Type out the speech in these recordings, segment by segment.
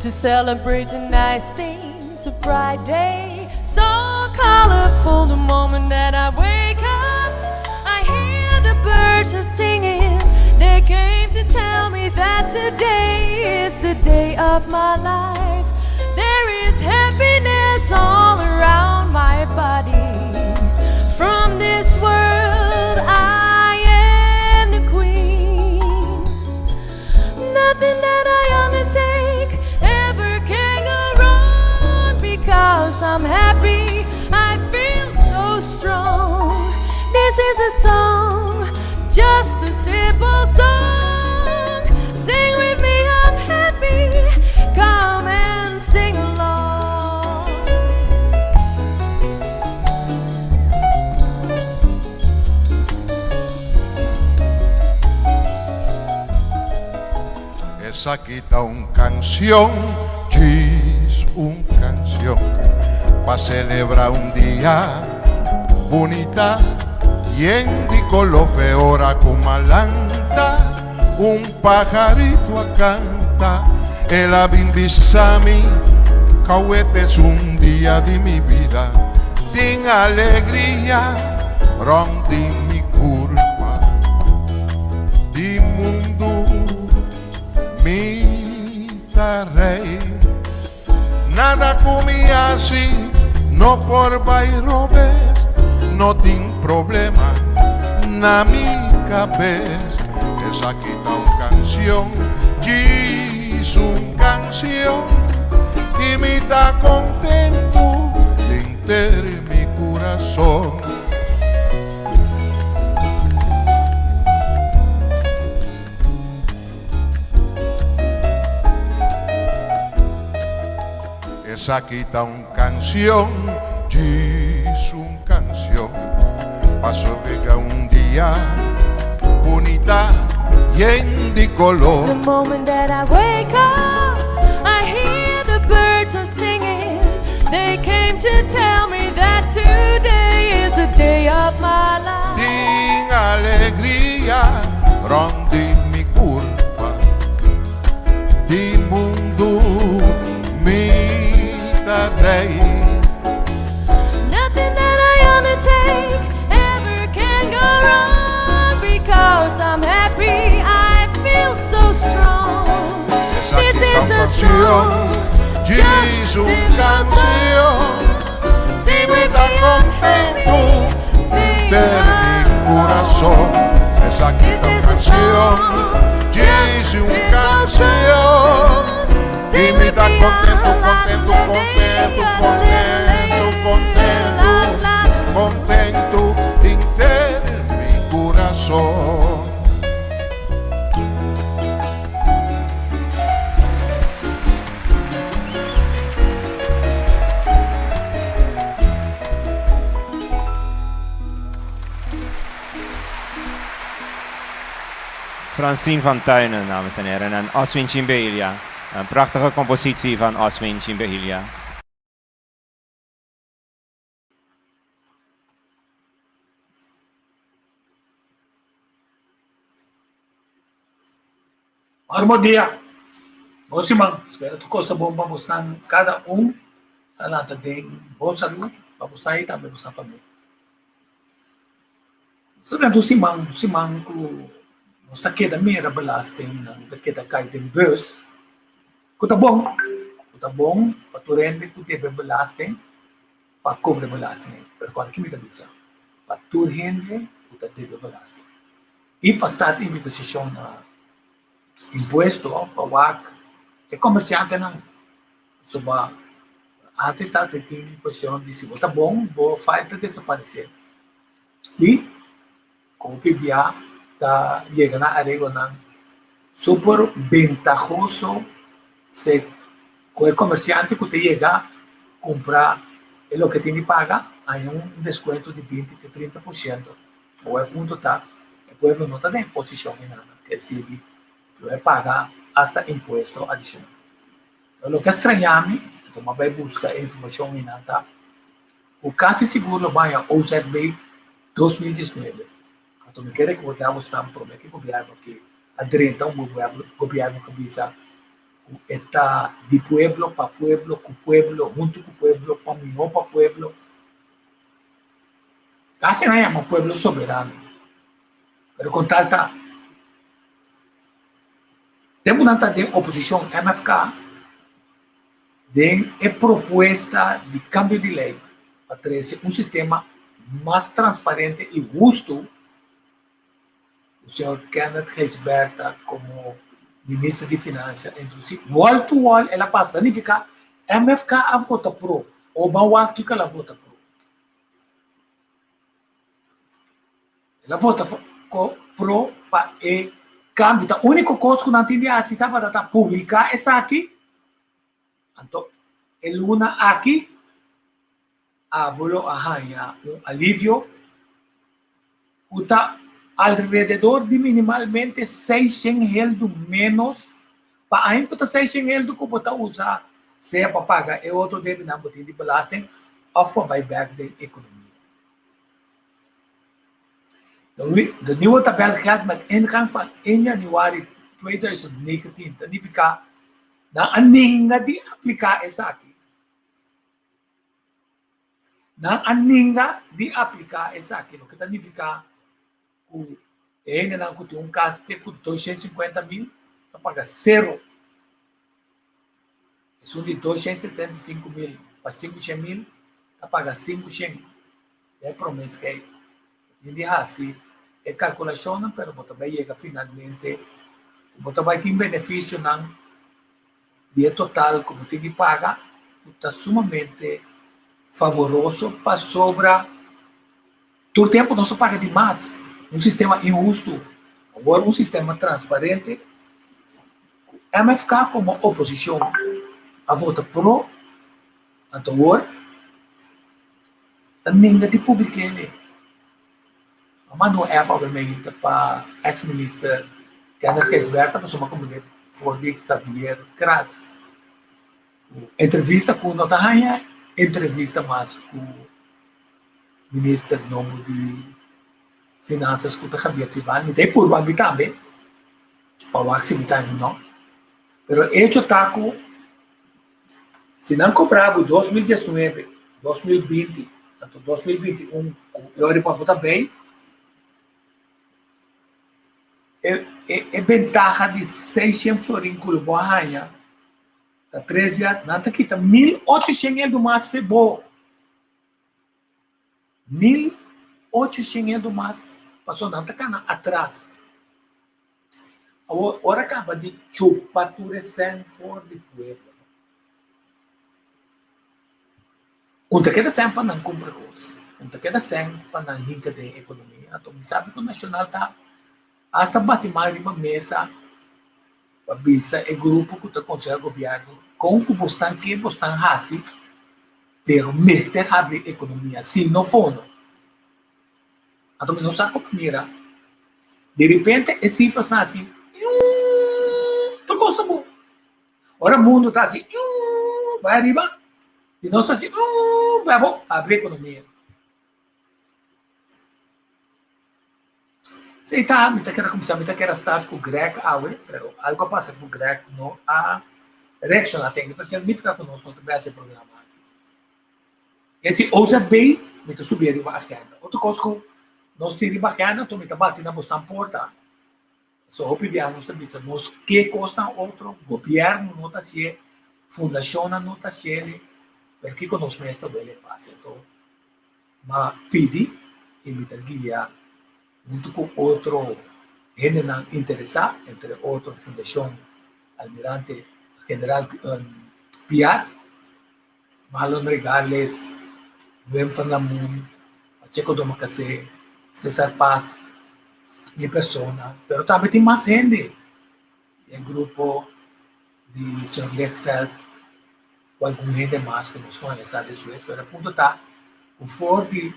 To celebrate the nice things, a bright day, so colorful. The moment that I wake up, I hear the birds are singing. They came to tell me that today is the day of my life. There is happiness all around my body. From this world, I am the queen. Nothing that I undertake ever can go wrong because I'm happy. I feel so strong. This is a song, just a simple song. Sing with me, I'm happy. Come and sing along. Esaki ta un canción, djis un canción, pa celebra un dia bunita, yen di color fe ora cu malanta, un pajarito a canta, el a bin bisa mi, Cauete es un dia di mi bida, tin alegria rond di mi curpa, di mundu mi ta rey. Nada cu mi haci no por bay robes, no tin problema na mi cabes. Esaki ta un cancion, djis un cancion, y mi ta contento denter mi curason. Esaki ta un canción, djis un canción, pa sobrega un dia bunita yen di color. The moment that I wake up, I hear the birds are singing. They came to tell me that today is the day of my life. Tin alegria rond di mi curpa, di mundu mi ta rey. Nothing that I undertake ever can go wrong because I'm happy. I feel so strong. Esaki This ta is un a canción, song, djis just un simple canción, song. y Sing mi with ta me, I'm contento happy. Sing ter mi along. corazón. Esaki This ta un is a canción, song, djis just a un simple canción, song. y Sing mi with ta me, contento, I'm contento, a contento, lady, a contento, little contento, lady, la, la. contento denter mi corazón. Francine van Tuinen, dames en heren, en Oswin Chimbelia. Een prachtige compositie van Oswin Chimbelia. Bon dia. Bon siman. Spera tur kos ta bon pa bosan kada un ta lanta den bon salud pa bosan i tambe bosan famia. Nos ta drenta un siman, un siman ku nos ta keda mira belastingnan ta keda kai den bus, ku ta bon, ku ta bon pa tur hende ku debe belasting pa kobra belasting, pero kòrda ki mi ta bisa, pa tur hende ku ta debe belasting i pa start investigashon na impuesto pa wak e komersiantenan pasobra antes tabata tin kuestion di si bo ta bon bo file ta desaparesé i hopi bia ta yega na areglonan super bentahoso se ku e komersiante ku ta yega kumpra e loke tin di paga haña un deskuento di binti te trinta por shento. Awor e punto ta, e pueblo no ta den posishon di nada, ke sirbi lo e paga asta impuesto adishonal. Pero loke a straña mi, anto mi a bai buska e informashon einan ta, ku kasi sigur lo baña OZB 2019. Anto mi ke rekorda bosnan promé ku e gobièrnu aki a drenta un gobièrnu ku a bisa. Ku e ta di pueblo, pa pueblo, ku pueblo, huntu ku pueblo, pa mihó pa pueblo. Kasi nan yama pueblo soberano. Pero kon tal ta? Tempu nan ta den oposishon MFK den e propuesta di kambio di lei pa trese un sistema mas transparente i hustu, ku señor Kenneth Gijsbertha komo minister di Finansia a introdusí, wall to wall el a pasa. Ta nifiká MFK a vota pro, o ban wak kiko el a vota pro. El a vota pro pa e kambio. Ta úniko kos ku nan tin di hasi tabata ta publiká esaki. Anto e luna aki abo lo a haña un alivio ku ta alrededor di minimalmente seishen heldu ménos pa aña ku ta seishen heldu ku bo ta usa sea pa paga e otro debinan bo tin di belasting òf pa bai bèk den ekonomia. De nieuwe tabel geldt met ingang van 1 januari 2019, ta nifiká nan a ninga di apliká esaki. Nan a ninga di apliká esaki, loke ta nifiká ku e hendenan ku tin un kas te ku 250 mil ta paga sero. Esun di 275 mil pa 500 mil ta paga 500. E promé skèif. Bo tin di hasi e kalkulashonnan pero bo ta bai yega finalmente ku bo ta bai tin benefisionan di e total ku bo tin di paga ku ta sumamente favoroso pasobra tur tempu nos a paga di mas. Un sistema inhustu. Awor un sistema transparente ku MFK komo oposishon a vota pro anto awor ta nenga di publik'é. A manda un app obviamente pa ex minister Kenneth Gijsbertha pasobra a komprendé for di Javier Kratz. Entrevista ku no ta haña entrevista mas ku minister nobo di Finanzas ku ta Javier Silvania. Mi ta e purba ami tambe pa wak si mi ta haña no. Pero echo ta ku Si nan kobra bo 2019, 2020, anto 2021 ku e ora pa bo ta bay, e e e bentaha di seishent florin ku lo bo a haña ta tres bia, nan ta kita 1800 euro mas fe bo. 1800 euro mas pasobra nan ta kana atras. Awor, ora kaba di chupa tur e sèn for di pueblo, un ta keda sèn pa nan kumpra kos, un ta keda sèn pa nan hinka den ekonomia. Anto mi sabi ku Nashonal ta asta bati man riba mesa pa bisa e grupo ku ta konseha gobièrnu kon ku bosnan ke bosnan hasi, pero mester habri ekonomia, si no fono. Anto mi no sa como mira. Di repente e cifrasnan haci iuuuuh tur cos ta bon. Ora mundo ta haci iuuuuh bai ariba y nos ta haci iuuuuh bai abou, abri economia. Esey ta, mi ta kere cuminsa, mi ta kere start cu Greg awe, pero algo a pasa cu Greg no a reacciona ten, pero significa cu nos no ta bay haci e programa aki. E si OZB mi ta subi riba agenda. Otro kos ku nos tin riba agenda anto mi ta bati na bosnan porta. So hopi bia nos ta bisa nos ke kosnan otro, gobièrnu no ta hasié, fundashonnan no ta hasié, pero kiko nos mes ta wele pasa. Anto m'a pidi i mi ta guia huntu ku otro hendenan interesá, entre otro Fundashon Almirante General Piar. Marlon Regales, Wim van Lamoen, Pacheco Domacassé, Cesar Paz, mi persona, pero tambe tin mas hende. E grupo di señor Lichtveld ku algun hende mas ku nos no haña sa despues, pero e punto ta ku for di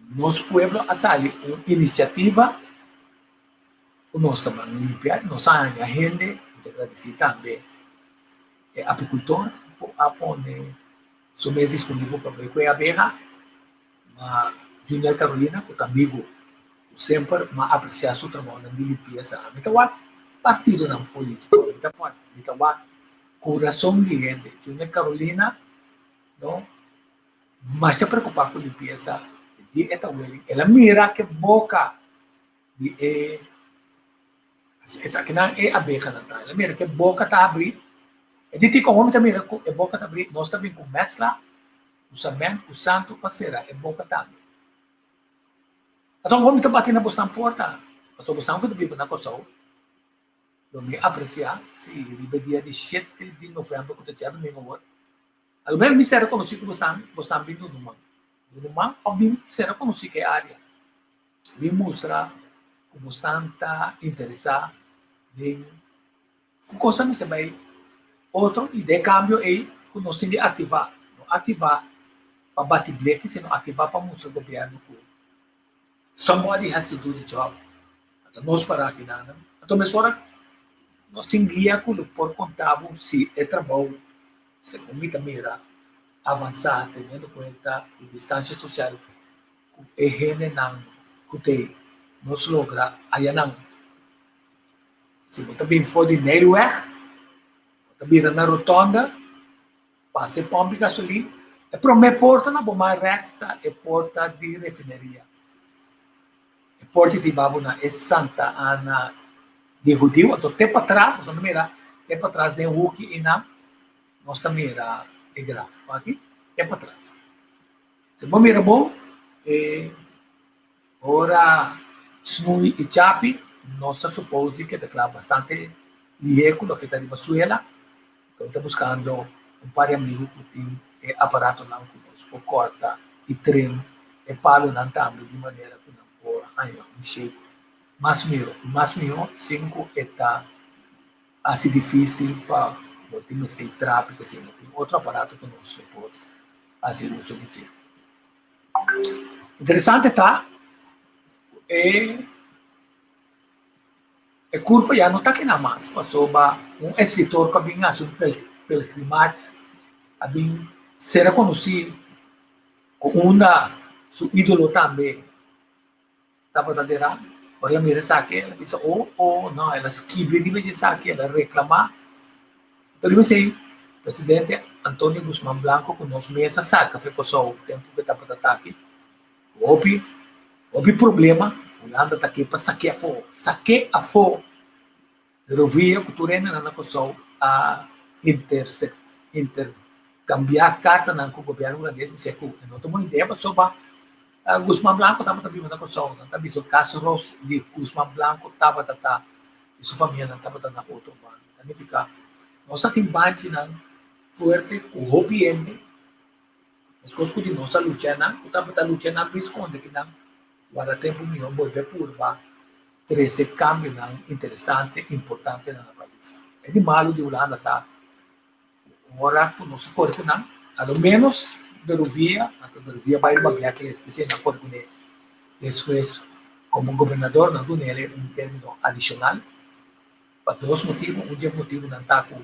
nos pueblo a sali un inisiativa ku nos ta ban limpia, nos a haña hende, mi ta gradisí tambe E apikultor por a pone su mes disponibel pa bai ku e abeha, ma Junior Carolina ku ta amigu ku semper m'a apresiá su trabounan di limpiesa. Ami ta wak partidonan polítiko. ta pone, mi ta wak kurason di hende. Junior Carolina no masha preokupá ku limpiesa di e ta weli. El a mira ke boka di e esakinan e abehanan ta. El a mira ke boka ta habrí. E di tiko hopi ta mira ku e boka ta habrí, nos ta bin ku mèsla, ku samènt, ku santu pa sera e boka tambe. Anto hopi ta bati na bosnan porta, pasobra bosnan ku ta biba na Kòrsou lo mi apresiá si riba e dia di shete di novèmber ku ta djadumingu awor, a lo menos mi sera konosí ku bosnan, bosnan bin duna un man. Duna un man òf bin sera konosí ku e área. Bin mustra ku bosnan ta interesá den ku kos a mester bai otro i den kambio ei ku nos tin di aktivá. No aktivá pa bati bleki sino aktivá pa mustra gobièrnu ku somebody has to do the job. Anto nos para akinan. Anto mesora nos tin guia ku lo por konta bo si e trabou segun mi ta mira avansá teniendo kuenta ku distansia sosial ku e hendenan ku te nos logra ayanan. Si bo ta bin for di Nijlweg, bo ta bira na rotonda, pasa e pòmp di gasolin, e promé porta na bo man rèks ta e porta di refineria. E porta di babo na e Santa Ana di Hudiu, anto te patras, nos ta mira te patras den huki einan, nos ta mira e graf. Aki, te patras. Si bo mira bon, e ora Snoei i Chapi, nos ta supose ke ta kla bastante lihé ku loke ta riba suela. Pero ta buskando un par di amigu ku tin e aparatonan ku nos por kòrta i trim e palonan tambe di manera ku nan por haña un shape mas mihó. Mas mihó sin ku e ta hasi difísil pa bo tin mester trapi k'esei. Tin otro aparato ku nos lo por hasi uso di dje. Interesante ta ku e e kurpa ya no ta kina mas pasobra un eskritor ku a bin hasi un pelgrimach a bin ser rekonosí ku unda su ídolo tambe tabata derá. Ora el a mira esaki el a bisa oh oh no el a skibi riba di esaki el a reklamá. Anto riba esei presidente Antonio Guzman Blanco ku nos mes a saka fe Kòrsou tempu ku e tabata ta aki ku hopi hopi problema Hulanda ta ke pa sak'é afó sak'é afó de rovia ku tur hendenan na Kòrsou a interse interkambiá kartanan ku gobièrnu hulandes mi se ku e no ta bon idea pasobra Guzman Blanco tabata biba na Kòrsou nan ta bisa Kas Ros di Guzman Blanco tabata ta i su famianan tabata na otro banda. Ta nifiká nos ta tin banchinan fuerte ku hopi hende, meskos ku di nos a lucha nan, ku tabata lucha nan bin skonde ki nan warda tempu mihó bolbe purba trese kambionan interesante, importante na nan pais. E di malu di Hulanda ta ku ora ku nos a kore ku nan, a lo ménos de Rovia, anto de Rovia bai riba blacklist, p'esei nan kore kuné. Despues, komo gobernador nan dun'el un término adishonal pa dos motibu. Un di e motibunan ta ku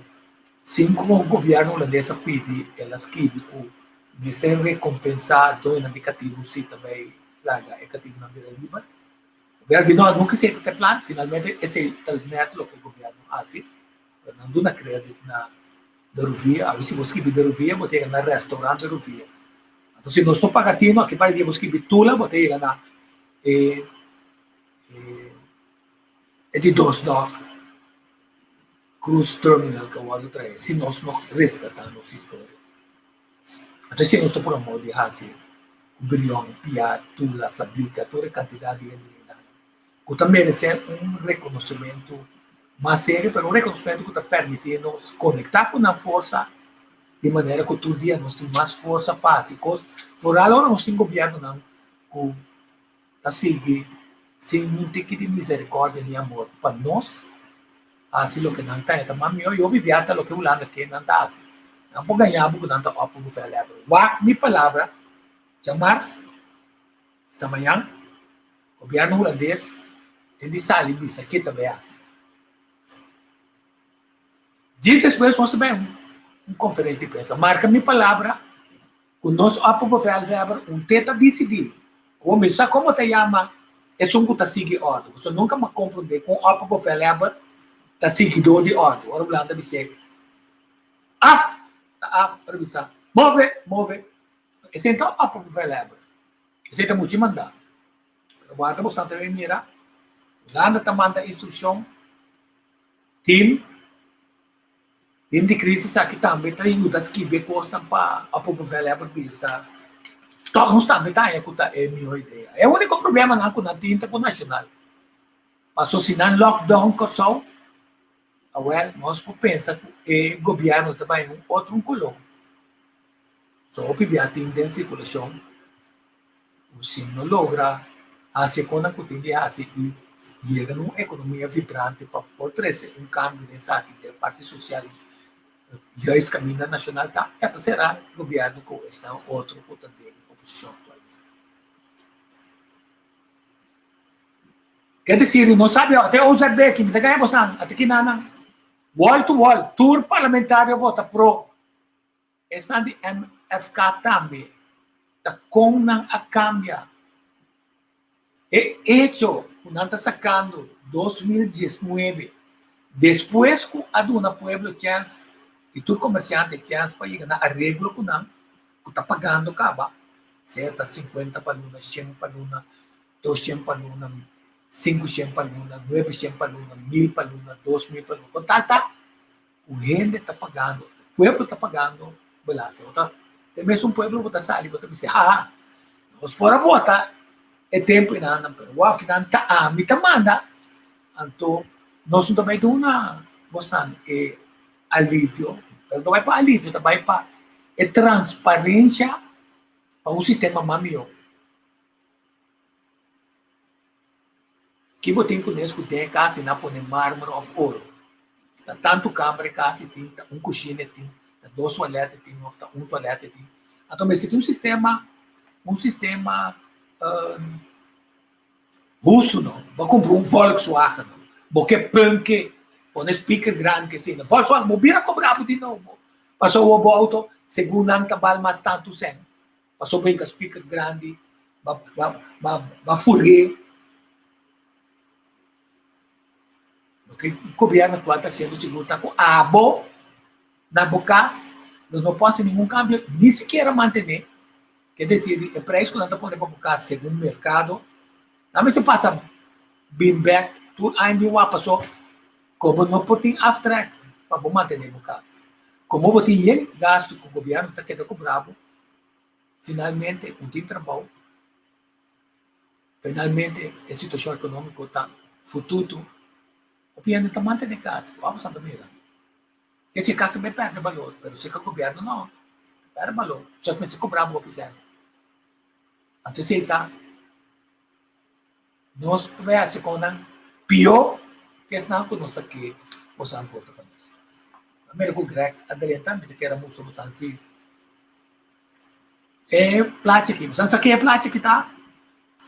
sin ku gobièrnu hulandes a pidi, el a skibi ku mester rekompensá doñonan di katibu si ta bai laga e katibunan bira liber. Gobièrnu di no, nunka esei ta e plan. Finalmente esei ta nèt loke gobièrnu hasi, pero nan duna kredit na De Rovia. Awe si bo skibi De Rovia bo ta yega na restaurant De Rovia. Anto si nos no paga tino aki bai dia bo skibi Tula bo ta yega na e e di dos dòk Cruise Terminal ku a wòrdu trae si nos no reskatá nos historia. Anto esei nos ta por amor di hasi ku Brion, Piar, Tula, Sablika, tur e kantidat di hende di nan ku ta meresé un rekonosementu mas serio, pero un rekonosementu ku ta permití nos konektá ku nan forsa di manera ku tur dia nos tin mas forsa pa hasi kos, foral ora nos tin gobièrnunan ku ta sigui sin niun tiki di miserikòrdia ni amor pa nos, hasi loke nan ta. E ta mas mihó yobi biaha loke Hulanda ke nan ta hasi. Nan por gaña bo ku nan ta òp un vèlèbra. Wak mi palabra, djamars, esta mañan, gobièrnu hulandes tin di sali bisa ke ta bai hasi. Djis despues nos ta bai un konferensia di prensa. Marka mi palabra ku nos òp un bevelhebber un te ta disidí. Awor mi sa komo ta yama esun ku ta sigui òrdu. Pasobra nunka mi a komprondé ku un òp bevelhebber. Ta siguidó di òrdu. Ora Hulanda bis'é af, ta af. Ora bisa move, move. Esei ta opperbevelhebber. Esei ta muchu mandá. Pero warda bo santa bai mira, Hulanda ta manda instrukshon, tim, tim di krisis aki tambe ta yuda skibi e kosnan pa opperbevelhebber bisa tòg nos tambe ta haña ku ta e mihó idea. E úniko problemanan ku nan tin ta ku Nashonal. Paso si nan lockdown Kòrsou, awèl nos por pensa ku e gobièrnu ta bai un otro un koló. So hopi bia tin den sirkulashon ku si no logra hasi e konan ku tin di hasi i yega na un ekonomia vibrante pa por trese un kambio den esaki den parti sosial juist kaminda nashonal ta, e ta sera gobièrnu ku esnan otro ku ta den oposishon aktualmente. Ke desir, no sabi ate OZB ki mi ta gaya bosan, ate ki nanan. Wall to wall, tur parlamentario vota pro. Esnan di MFK tambe. Ta kon nan a kambia. E echo ku nan ta sakando 2019, despues ku a duna pueblo chèns i tur komersiante chèns pa yega na areglo ku nan, ku ta pagando kaba, sea ta 50 pa luna, 100 pa luna, 200 pa luna, 500 pa luna, 900 pa luna, 1000 pa luna, 2000 pa luna, kon tal ta ku hende ta pagando, e pueblo ta pagando belasting. Bo ta, te mesun pueblo bo ta sali bo ta bisa, ha, nos por a vota e tempu einan, pero wak nan ta ami ta manda, anto nos no ta bai duna bosnan e alivio, pero no ta bai pa alivio, ta bai pa e transparencia pa un sistema mas mihó. Ki bo tin kunes ku den e kas i nan pone marmer òf oro? Ta tantu kamber e kas i tin, ta un kushina e tin, ta dos tualèt e tin òf ta un tualèt e tin. Anto mester tin un sistema, un sistema hustu no. Bo a kumpra un Volkswagen no, bo ke punk e, pone speaker grandi ke asina. Volkswagen bo bira kobra bo di nobo, pasobra bo outo segun nan ta bal mas tantu sèn. Pasobra bo hinka speaker grandi, ba ba ba ba fur'é. Loke gobierno actual ta haciendo sigur ta cu abo na bo cas lo no por haci ningun cambio, ni sikiera mantene. Ke decir di e prijs cu nan ta pone pa bo cas segun mercado, nan mester pasa bin bek tur aña bin wak paso como no por tin aftrek pa bo mantene bo cas. Como bo tin yen gasto cu gobierno ta keda cobra bo, Finalmente no tin trabou. Finalmente e situashon ekonómiko ta fututu. Hopi hende ta mantené kas. Wou bo ta mira. Ke si e kas ta bai pèrdè balor, pero si ka gobièrnu no pèrdè balor. So mester kobra bo hopi sèn. Anto esei ta nos ta bai hasi kon nan pió ke esnan ku nos ta ke boso vota pa nos. A mira ku Greg a drenta mi ta kere mustra boso si E plachi aki, boso sa ke e plachi aki ta?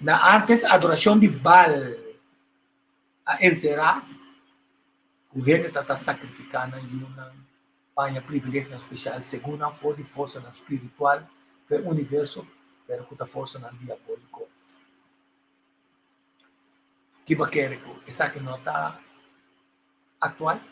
Na antes adorashon di Baal a enserá ku hende ta ta sakrifiká nan yunan pa haña privilegionan spesial segun nan for di forsanan spiritual for e universo, pero ku ta forsanan diabóliko. Kiba kere ku esaki no ta aktual?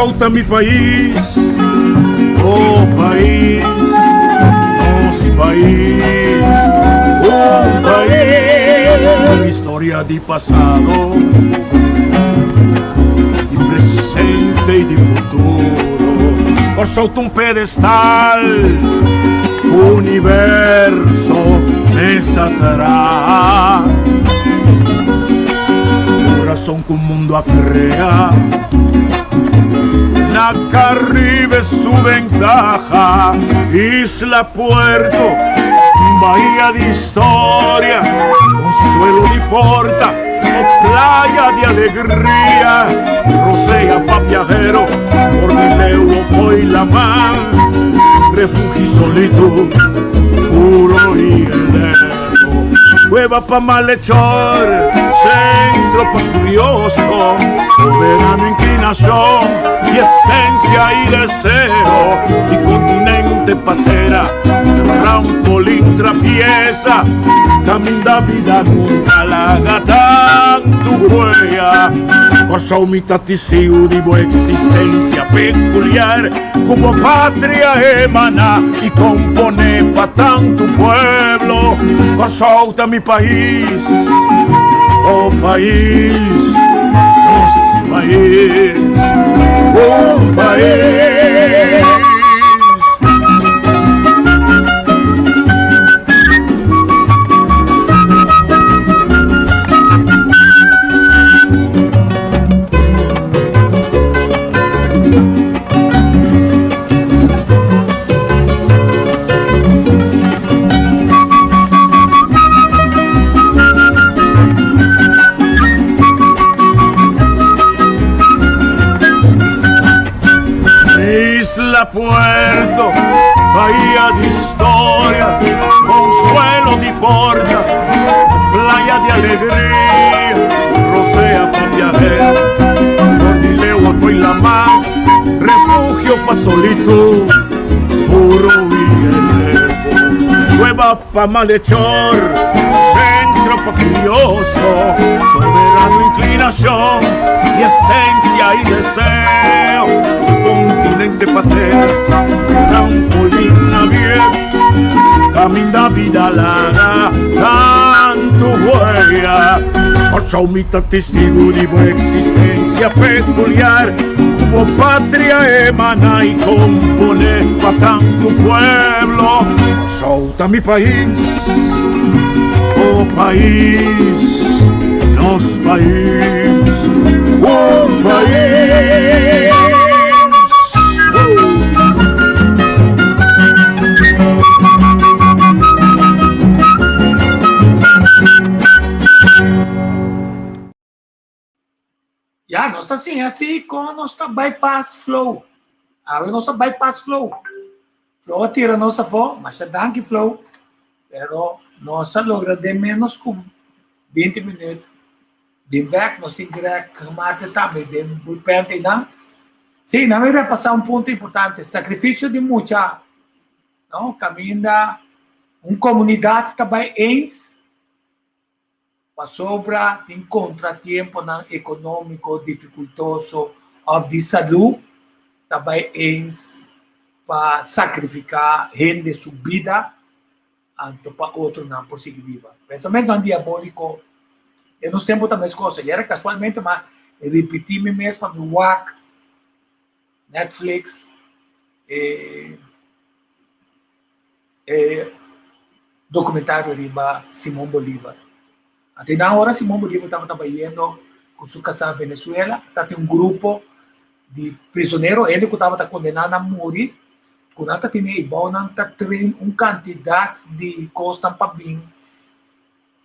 Kòrsou ta mi pais, oh pais, nos pais, un pais. Historia di pasado, di presente i di futuro. Kòrsou ta un pedestal, universo mesa traha. Kurason ku mundu a krea. Na Caribe su ventaha, isla puerto, bahia di historia, consuelo di porta o playa di alegria, rosea pa viajero, for di leu o fo'i laman, refugio solitud, puro y eterno. Cueva pa malhechor, centro pa curioso, soberano inclinación y esencia y deseo, y continente patera, trampolín trapieza, caminda vida nunca laga tantu huella. Kòrsou mi ta tisiu di bo existencia peculiar. Ku bo patria emaná i komponé pa tantu pueblo. Kòrsou ta mi pais, oh pais, nos pais, un pais. Isla Puerto, bahía de historia, consuelo di porta, playa de alegría, rosea pa viajero, for di leu a foi lamá, refugio pa solitud, puro y eterno, cueva pa malhechor, centro pa curioso, soberano inclinación y esencia y deseo, continente patera, trampolín abierto, caminda vida laga tantu huella. Kòrsou mi ta testigu di bo existencia peculiar, ku bo patria emaná i komponé pa tantu pueblo. Kòrsou ta mi pais, oh pais, nos pais, un pais. Ya, nos ta siña así kon nos ta bypass flow. Awe nos ta bypass flow. Flow a tira nos afó, masha danki Flow, pero nos a logra den menos ku 20 minuut bin bek. Nos tin Greg Martes tambe den bullpen einan. Sí, nan a repasá un punto importante, sakrifisio di mucha, no? Kaminda un komunidat ta bai eens pasobra tin kontratiemponan ekonómiko difikultoso òf di salú ta bai eens pa sakrifiká hende su bida anto pa otronan por sigui biba. Pensamentonan diabóliko den nos tempu ta meskos. Ayera kasualmente m'a ripití mi mes pa mi wak Netflix e e documentario riba Simón Bolívar. Anto nan ora Simón Bolívar tabata bayendo cu su casa Venezuela, tabatin un grupo di prisonero, hende cu tabata condena na muri, cu nan ta tene e bou nan ta train un cantidad di cosnan pa bin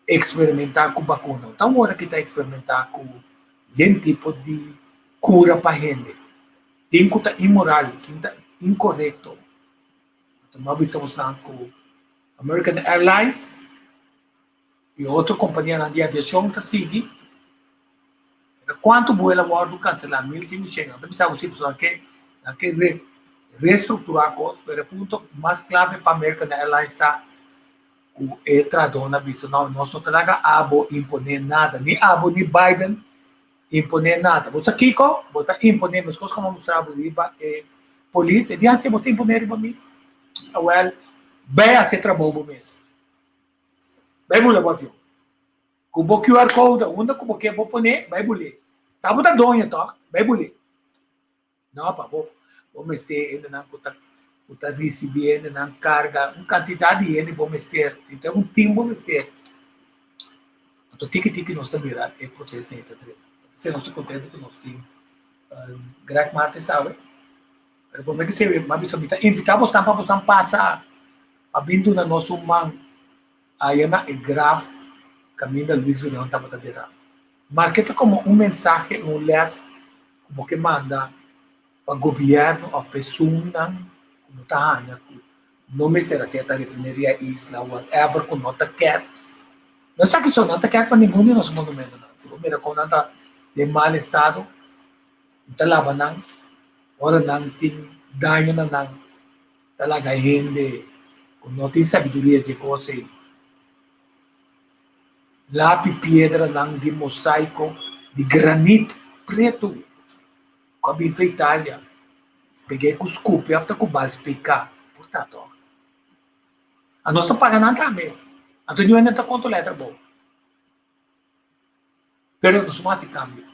experimenta cu bacuna. Ta ora ki ta experimenta cu yen tipo di cura pa hende. Tin cu ta inmoral, tin ta incorrecto. Anto mi a bisa bosnan ku American Airlines i otro kompanianan di aviashon ta sigui. Pero kuantu buel a wòrdu kanselá? 1500. Nan ta bisa bo si pasobra nan ke nan ke re restrukturá kos, pero e punto mas klave pa American Airlines ta ku e trahadónan a bisa no, nos no ta laga abo imponé nada, ni abo ni Biden. Imponé nada. Bo sa kiko? Bo ta imponé meskos ku mi a mustra bo riba e polis. E di hasi bo ta imponé riba mi? Awèl, bai hasi e trabou bo mes. Bai bula bo avion. Ku bo QR code unda ku bo ke bo pone, bai bul'é. Ta bo ta doño tòg? Bai bul'é. No, pa bo bo mester hendenan ku ta ku ta risibí hendenan karga un kantidat di hende bo mester. Tin ta un tim bo mester. Anto tiki tiki nos ta mira e protesta ei ta drenta. P'esei nos ta kontentu ku nos tin Greg Martes awe. Pero promé ku esei mi a bisa mi ta invitá bosnan pa bosnan pasa pa bin duna nos un man aya na e graf kaminda Luis Villion tabata derá. Maske ta komo un mensahe i un lès ku bo ke manda pa gobièrnu òf pa esunnan ku no ta haña ku no mester a seta refineria isla whatever ku no ta kèr. No esaki so, no ta kèr pa ningun di nos monumentonan. Si bo mira kon nan ta den mal estado, no ta laba nan, ora nan tin daño na nan ta laga hende ku no tin sabiduria dje kos ei. Lapi piedranan di mosaiko di granit pretu ku a bin for Italia, peg'é ku skupi òf ta ku bal spika, por ta tòg. Anos ta paga nan tambe, anto niun hende no ta kontrolá e trabou. Pero nos no hasi kambio.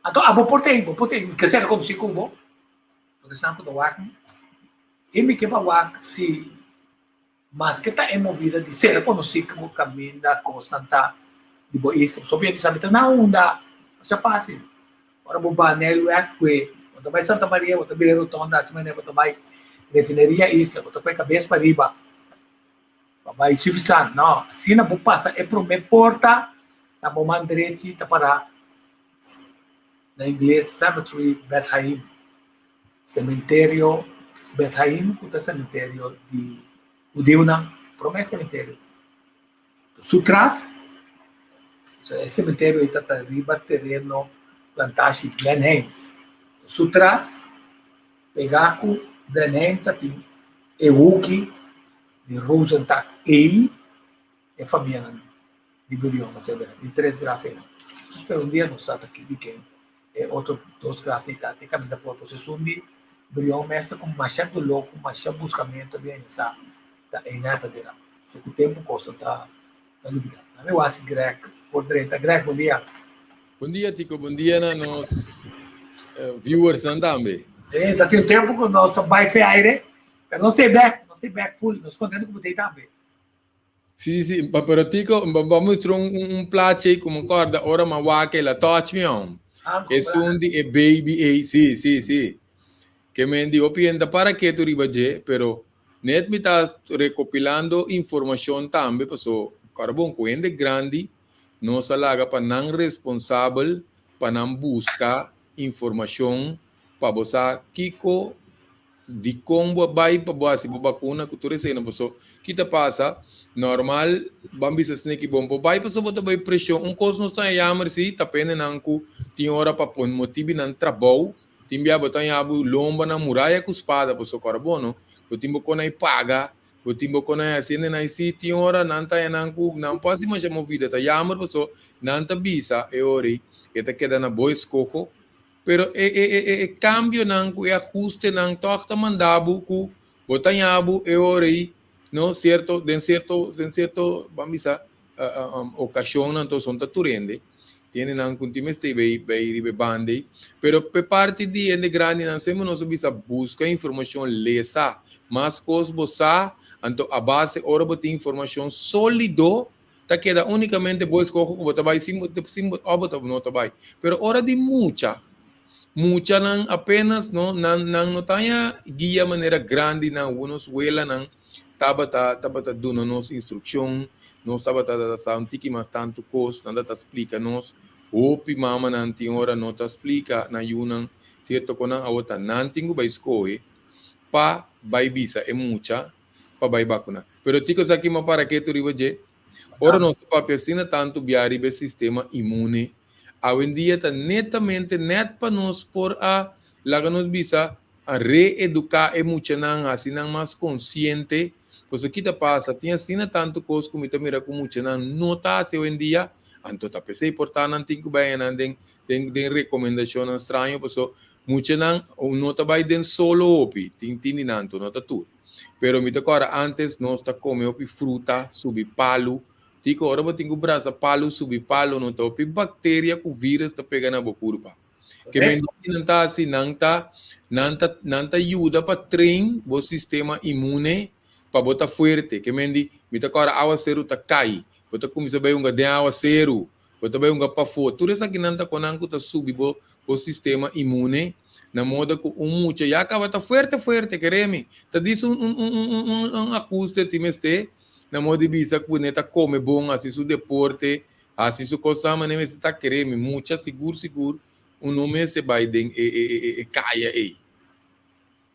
Anto abo por ta ei, bo por ta ei, mi ke ser konosí ku bo, por esnan ku ta wak mi, i mi ke pa wak si Maske ta e movida di ser konosí ku kaminda kosnan ta di bo isla. Pasobra mi a bisa mi ta na unda no ta fásil. Ora bo ba Nijlweg kue bo ta bai Santa Maria bo ta bira rotonda asina manera bo ta bai Refineria Isla bo ta poi kabes pa riba pa bai Suffisant. No, asina bo pasa e promé porta na bo man drechi ta para na ingles Cemetery Beth Haim. Sementerio Beth Haim ku ta sementerio di hudiunan, promé sementerio. Su tras, e sementerio ei ta ta riba tereno plantashi Blenheim. Su tras, pegá ku Blenheim ta tin e huki di Rozentak ei e famianan di Burion a ser bera. Tin tres graf einan. Nos spera un dia nos sa ta di ken e otro dos graf di ta. Te kaminda por pues esun di Burion mes ta ku masha doló, ku masha buskamentu a bin sa ta einan ta dera. So ku tempu kosnan ta ta lubida. Nan mi wasi Greg por drenta. Greg, bon dia. Bon dia Tico, bon dia na nos viewersnan tambe. Sí, ta tin tempu ku nos a bai fe aire, pero nos ta e bek, nos ta e bek full, nos kontentu ku bo ta ei tambe. Sí, sí, pero Tico, bo a mustra un, un plaatje ei ku mi kòrda ora mi a wak el a touch mi hom. Ah, Esun di e baby ei, sí, sí, sí. Ke men di hopi hende ta para ketu riba dje, pero net mi ta rekopilando informashon tambe paso kòrda bon ku hende grandi nos a laga pa nan responsabel pa nan buska informashon pa bo sa kiko Dikon bo a bai pa bo hasi bo bakuna ku tur esei? Paso ki ta pasa? Normal ban bisa sneki bon por bai paso bo ta bai preshon. Un kos nos ta yamer si ta pende nan ku tin ora pa pon motibi nan trabou. Tin bia bo ta haña bo lomba na muraya ku spada paso kòrda bo no. Bo tin bo kon ai paga, bo tin bo kon ai hasi ende nan si tin ora nan ta haña nan ku nan por hasi masha movida. Ta yamer paso nan ta bisa e ora ei e ta keda na bo eskoho. Pero e e e e kambionan ku e ahustenan tòg ta manda bo ku bo ta haña bo e ora ei, no, sierto, den sierto, den sierto, ban bisa, okashonnan anto son ta tur hende. Tin hendenan ku tin mester bai bai riba e banda ei. Pero p'e parti di hende grandinan semper nos a bisa buska informashon, lesa mas kos bo sa, anto a base ora bo tin informashon sólido, ta keda únikamente bo eskoho ku bo ta bai sin bo sin bo òf bo ta no ta bai. Pero ora di mucha, muchanan apenas no nan nan no ta haña guia manera grandinan ku nos welanan tabata tabata duna nos instrukshon, nos tabata ta sa un tiki mas tantu kos, nan ta ta splika nos. Hopi mamanan tin ora no ta splika nan yunan sierto ku nan awor ta nan tin ku bai skohe pa bai bisa e mucha pa bai bakuna. Pero Tico sa kima para ketu riba dje? Ora nos ta papia asina tantu bia riba e sistema inmune, awendia ta netamente net pa nos por a, laga nos bisa, a reeduká e muchanan, hasi nan mas konsiente. Pasobra ki ta pasa? Tin asina tantu kos ku mi ta mira ku muchanan no ta hasi awendia. Anto ta p'esei por ta nan tin ku bai nan den den den rekomendashonnan straño paso muchanan no ta bai den solo hopi, tin tin di nan anto no ta tur. Pero mi ta kòrda ántes nos ta kome hopi fruta, subi palu. Tiko ora bo tin ku brasa palu, subi palu no ta hopi bakteria ku vírus ta pega na bo kurpa. Ke men di nan ta hasi nan ta nan ta nan ta yuda pa train bo sistema inmune pa bo ta fuerte. Ke men di mi ta kòrda awaseru ta kai, bo ta kuminsá bai hunga den awaseru, bo ta bai hunga pafó. Tur esakinan ta konan ku ta subi bo bo sistema inmune na moda ku un mucha ya kaba ta fuerte fuerte, kere mi ta dis un un un un un un ahuste tin mester na moda di bisa ku ne ta kome bon, hasi su deporte, Hasi su kosnan manera mester ta kere mi mucha sigur sigur un no mester bai den e e e e kaya ei.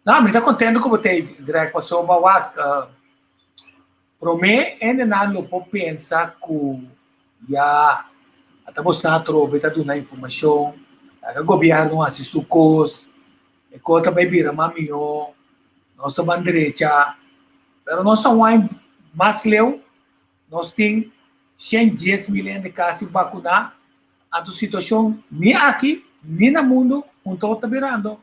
No, mi ta kontento ku bo ta ei, Greg, pasobra wak promé hendenan lo por pensa ku ya ata bosnan atrobe ta duna informashon, laga gobièrnu hasi su kos, e kos ta bai bira mas mihó, nos ta ban drecha, pero nos ta wak mas leu. Nos tin 110 mil hende kasi vakuná, anto situashon ni aki ni na mundu un tok ta birando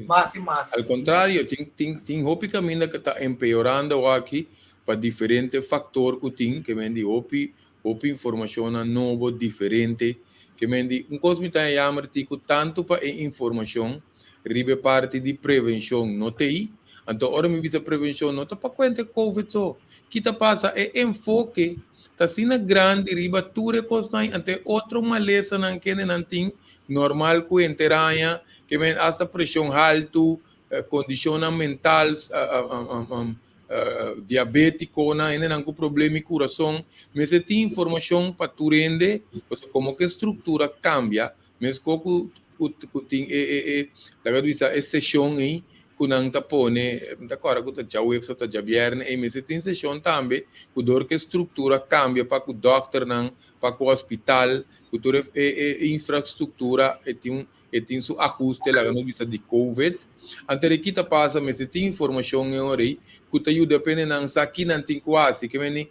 mas i mas. Al kontrario, tin tin tin hopi kaminda ku ta empeorando aki pa diferente faktor ku tin, ke men di hopi hopi informashonnan nobo diferente, ke men di un kos mi ta yamer ti ku tantu pa e informashon riba e parti di prevenshon no t'ei. Anto ora mi bisa prevenshon no ta pa kuenta e covid so. Ki ta pasa? E enfoke ta asina grandi riba tur e kosnan anto e otro malesanan kendenan tin normal ku henter aña, ke men asta preshon haltu, kondishonnan mental, diabetikonan, hendenan ku problema di kurason. Mester tin informashon pa tur hende, pasobra komo ku e struktura kambia, Mesco cu cu tin e e e laga bisa e sesion ei cu nan ta pone, mi ta corda cu ta djaweps of ta djabierne ei mester tin sesion tambe cu dor cu e structura cambia pa cu dokternan, pa cu hospital, cu tur e e e infrastructura e tin e tin su ahuste laga nos bisa di covid. Anto di ki ta pasa mester tin informacion e ora ei cu ta yuda pende nan sa ki nan tin cu haci. Ke meni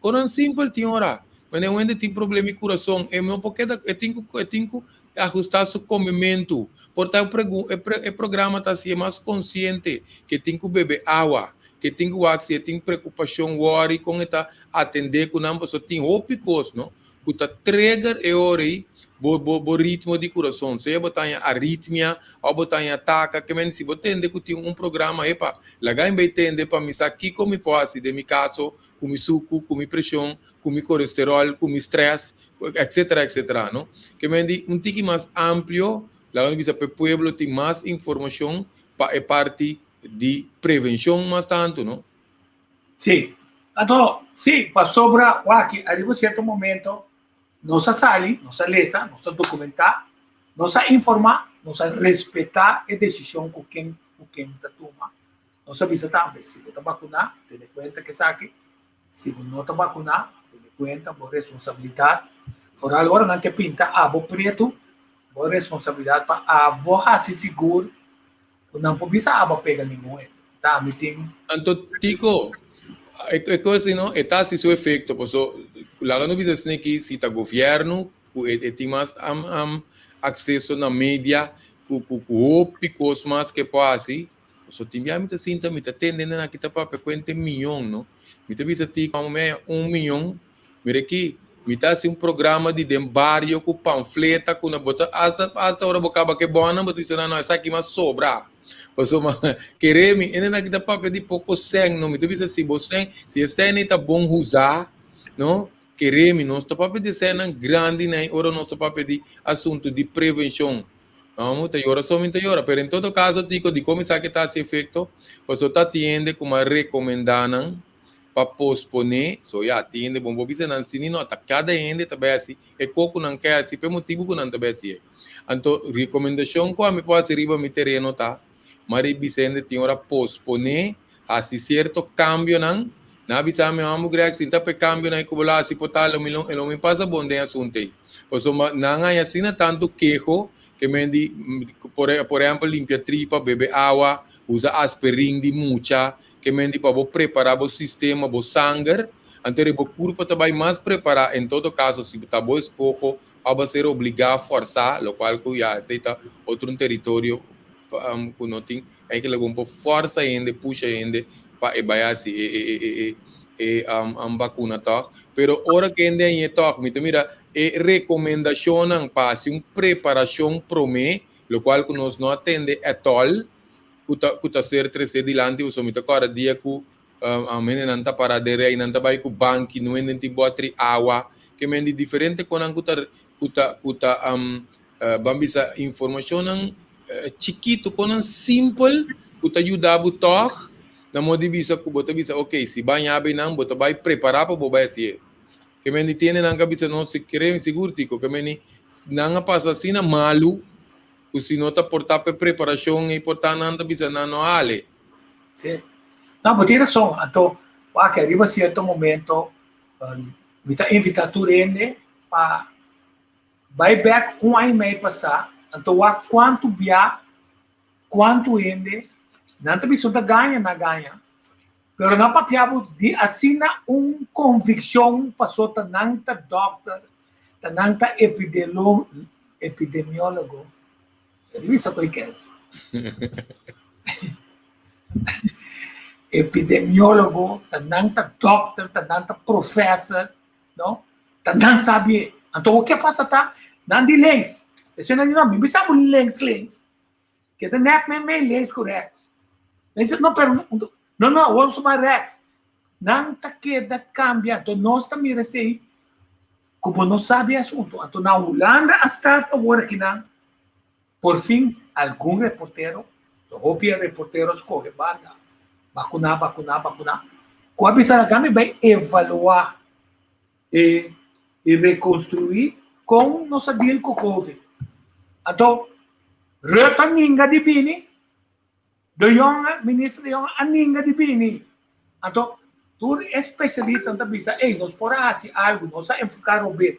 Konan simpel tin ora. Wanneer un hende tin problema di kurason, e no por keda, e tin ku, e tin ku ahustá su komementu. Por ta e e programa ta hasié mas konsiente ke tin ku bebe awa, ke tin ku wak si e tin preokupashon, wòri kon e ta atendé ku nan, pasobra tin hopi kos, no, ku ta trigger e ora ei bo bo bo ritmo di kurason, sea bo ta haña aritmia òf bo ta haña ataka, ke men si bo tende ku tin un programa epa laga mi bai tende pa mi sa kiko mi por hasi den mi kaso ku mi suku, ku mi preshon, ku mi kolesteròl, ku mi strès, etsetera etsetera no. Ke men di un tiki mas amplio laga mi bisa pa e pueblo tin mas informashon pa e parti di prevenshon mas tantu no. Sí. Anto, sí, pasobra wak ariba cierto momento nos a sali, nos a lesa, nos a documentá, nos a informá, nos a respetá e decision cu ken cu ken ta tuma. Nos a bisa tambe, si bo ta vacuná, tene cuenta cu esaki, si bo no ta vacuná, tene cuenta bo responsabilidad. Foral ora nan ke pinta abo pretu, bo responsabilidad pa abo haci sigur Ku nan por bisa abo a pega ningun hende. Ta mi tin. Anto Tico, e kos ei no, e ta hasi su efekto, paso laga no bisa esei aki si ta gobièrnu ku e tin mas akseso na media ku ku hopi kos mas ke por hasi, paso tin bia mi ta sinta mi ta tende nan aki ta papia kuente miyon no, mi ta bisa Tico amo mi haña un miyon Mira aki, mi ta hasi un programa di den bario ku pamfleta ku na bo ta hasta hasta ora bo kaba ku e bònnan bo ta bisa nan no esaki mas sobra. Pasobra kere mi hende nan aki ta papia di poko sèn no mi ta bisa si bo sèn si e sèn ei ta bon usa no kere mi nos ta papia di sènnan grandi nan ora nos ta papia di asuntu di prevenshon. No ta yora so mi ta yora pero en todo kaso Tico dikon mi sa ke ta hasi efekto pasobra ta tin hende ku mi a rekomendá nan pa posponé, so ya, tin hende bon por bisa nan si ni no, ta kada hende ta bai hasi e ko ku nan ke hasi pa e motibu ku nan ta bai hasi e. Anto rekomendashon ku ami por hasi riba mi tereno ta, mari bisa hende tin ora posponé, hasi sierto kambionan, nan a bisa mi amo Greg si ta pa e kambionan ei ku bo lo hasi por ta lo mi lo mi pasa bon den asuntu ei, pasobra nan haña asina tantu keho ke men di por por ehèmpel limpia tripa, bebe awa, usa asperin di mucha, Ke men di pa bo prepará bo sistema, bo sanger. Anto bo kurpa ta bai mas prepará, en todo kaso si ta bo eskoho òf bo ser obligá, fòrsá, lokual ku ya esei ta otro un teritorio ku no tin eigenlijk un por fòrsa hende, pusha hende pa e bai hasi e e e e e bakuna tòg. Pero ora ku hende hañ'é tòg mi ta mira e rekomendashonnan pa hasi un preparashon promé, lokual ku nos no a tende ètòl ku ta ku ta ser tresé dilanti pasobra mi ta kòrda dia ku Hendenan ta para den rei, nan ta bai ku banki, no hende tin botri awa. Ke men di diferente konan ku ta ku ta ku ta ban bisa informashonnan chikitu, konan simpel ku ta yuda bo tòg na modo di bisa ku bo ta bisa ok si ban yabi nan bo ta bai prepará pa bo bai hasié. Ke men di tin hendenan ka bisa nos si kere sigur tiko ke men di nan a pasa asina malu ku si no ta por ta pa e preparashon ei por ta nan ta bisa nan no hale. Sí. No, bo tin rason. Anto, wak, riba sierto momento, mi ta invitá tur hende pa bai bèk un aña i mei pasá, anto wak kuantu bia, kuantu hende, nan ta bisa ta gaña, nan gaña, pero nan papia bo di asina un konvikshon paso ta nan ta dòkter, ta nan ta epidemiólogo. Revisa ku e kes. Epidemiólogo, ta nan ta dòkter, ta nan ta profèser, no? Ta nan sabi e. Anto wak ke pasa ta, nan di links. Esei nan di no, mi bisa bo links links. Keda nèt meimei links ku rèks. Nan di no, pero no, no, awor nos bai rèks. Nan ta keda kambia. Anto nos ta mira esei ku bo no sabi e asuntu. Anto na Hulanda a start awor akinan. Por fin algun reportero, hopi e reportero skohe banda, bakuná, bakuná, bakuná, ku a bisa laga mi bai evaluá e i rekonstruí kon nos a deal ku Covid. Anto Rutte a ninga di bini, De Jonge, minister De Jonge a ninga di bini. Anto, tur e spesialistanan ta bisa, ey, nos por a hasi algu, nos a enfoká robes.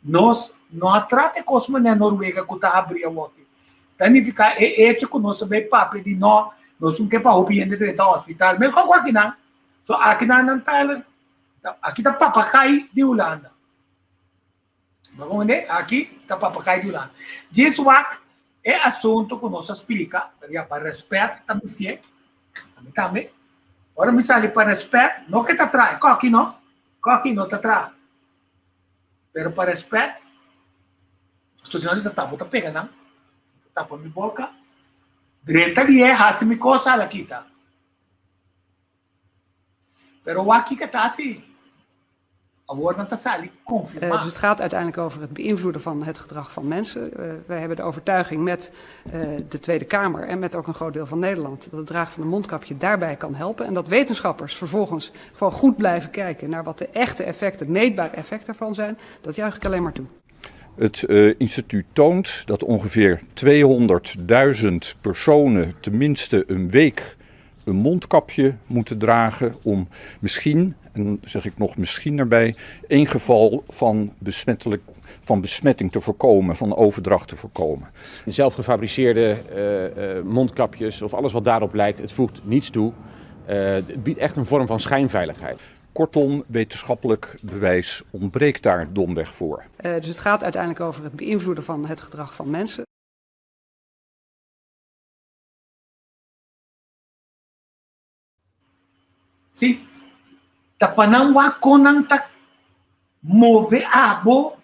Nos no a trata e kos manera Noruega ku ta habri awoki. Ta nifiká e echo ku nos a bai papia di no, nos un ke pa hopi hende drenta hospital. Meskos ku akinan. So akinan nan ta, aki ta papagai di Hulanda. Bo comprende? Aki ta papagai di Hulanda. Djis wak e asunto ku nos a splika, ya pa rèspèt ta misié, ami tambe. Ora mi sali pa rèspèt, no ke ta traha, koki no, koki no ta traha. Pero pa rèspèt, soseñor di sa bo ta pega nan, tapa mi boka, drenta di e hasi mi kos ala kita. Pero wak kiko ta hasi? Awor nan ta sali konfirmá. Dus het gaat uiteindelijk over het beïnvloeden van het gedrag van mensen. Wij hebben de overtuiging met de Tweede Kamer en met ook een groot deel van Nederland dat het dragen van een mondkapje daarbij kan helpen. En dat wetenschappers vervolgens gewoon goed blijven kijken naar wat de echte effecten, het meetbare effect daarvan zijn, dat juich ik alleen maar toe. Het instituut toont dat ongeveer 200.000 personen tenminste een week een mondkapje moeten dragen om misschien, en dan zeg ik nog misschien erbij, één geval van, besmettelijk, van besmetting te voorkomen, van overdracht te voorkomen. Zelfgefabriceerde mondkapjes of alles wat daarop lijkt, het voegt niets toe. Het biedt echt een vorm van schijnveiligheid. Kortom, wetenschappelijk bewijs ontbreekt daar domweg voor. Dus het gaat uiteindelijk over het beïnvloeden van het gedrag van mensen. Sí, ta pa nan wak kon nan ta move abo,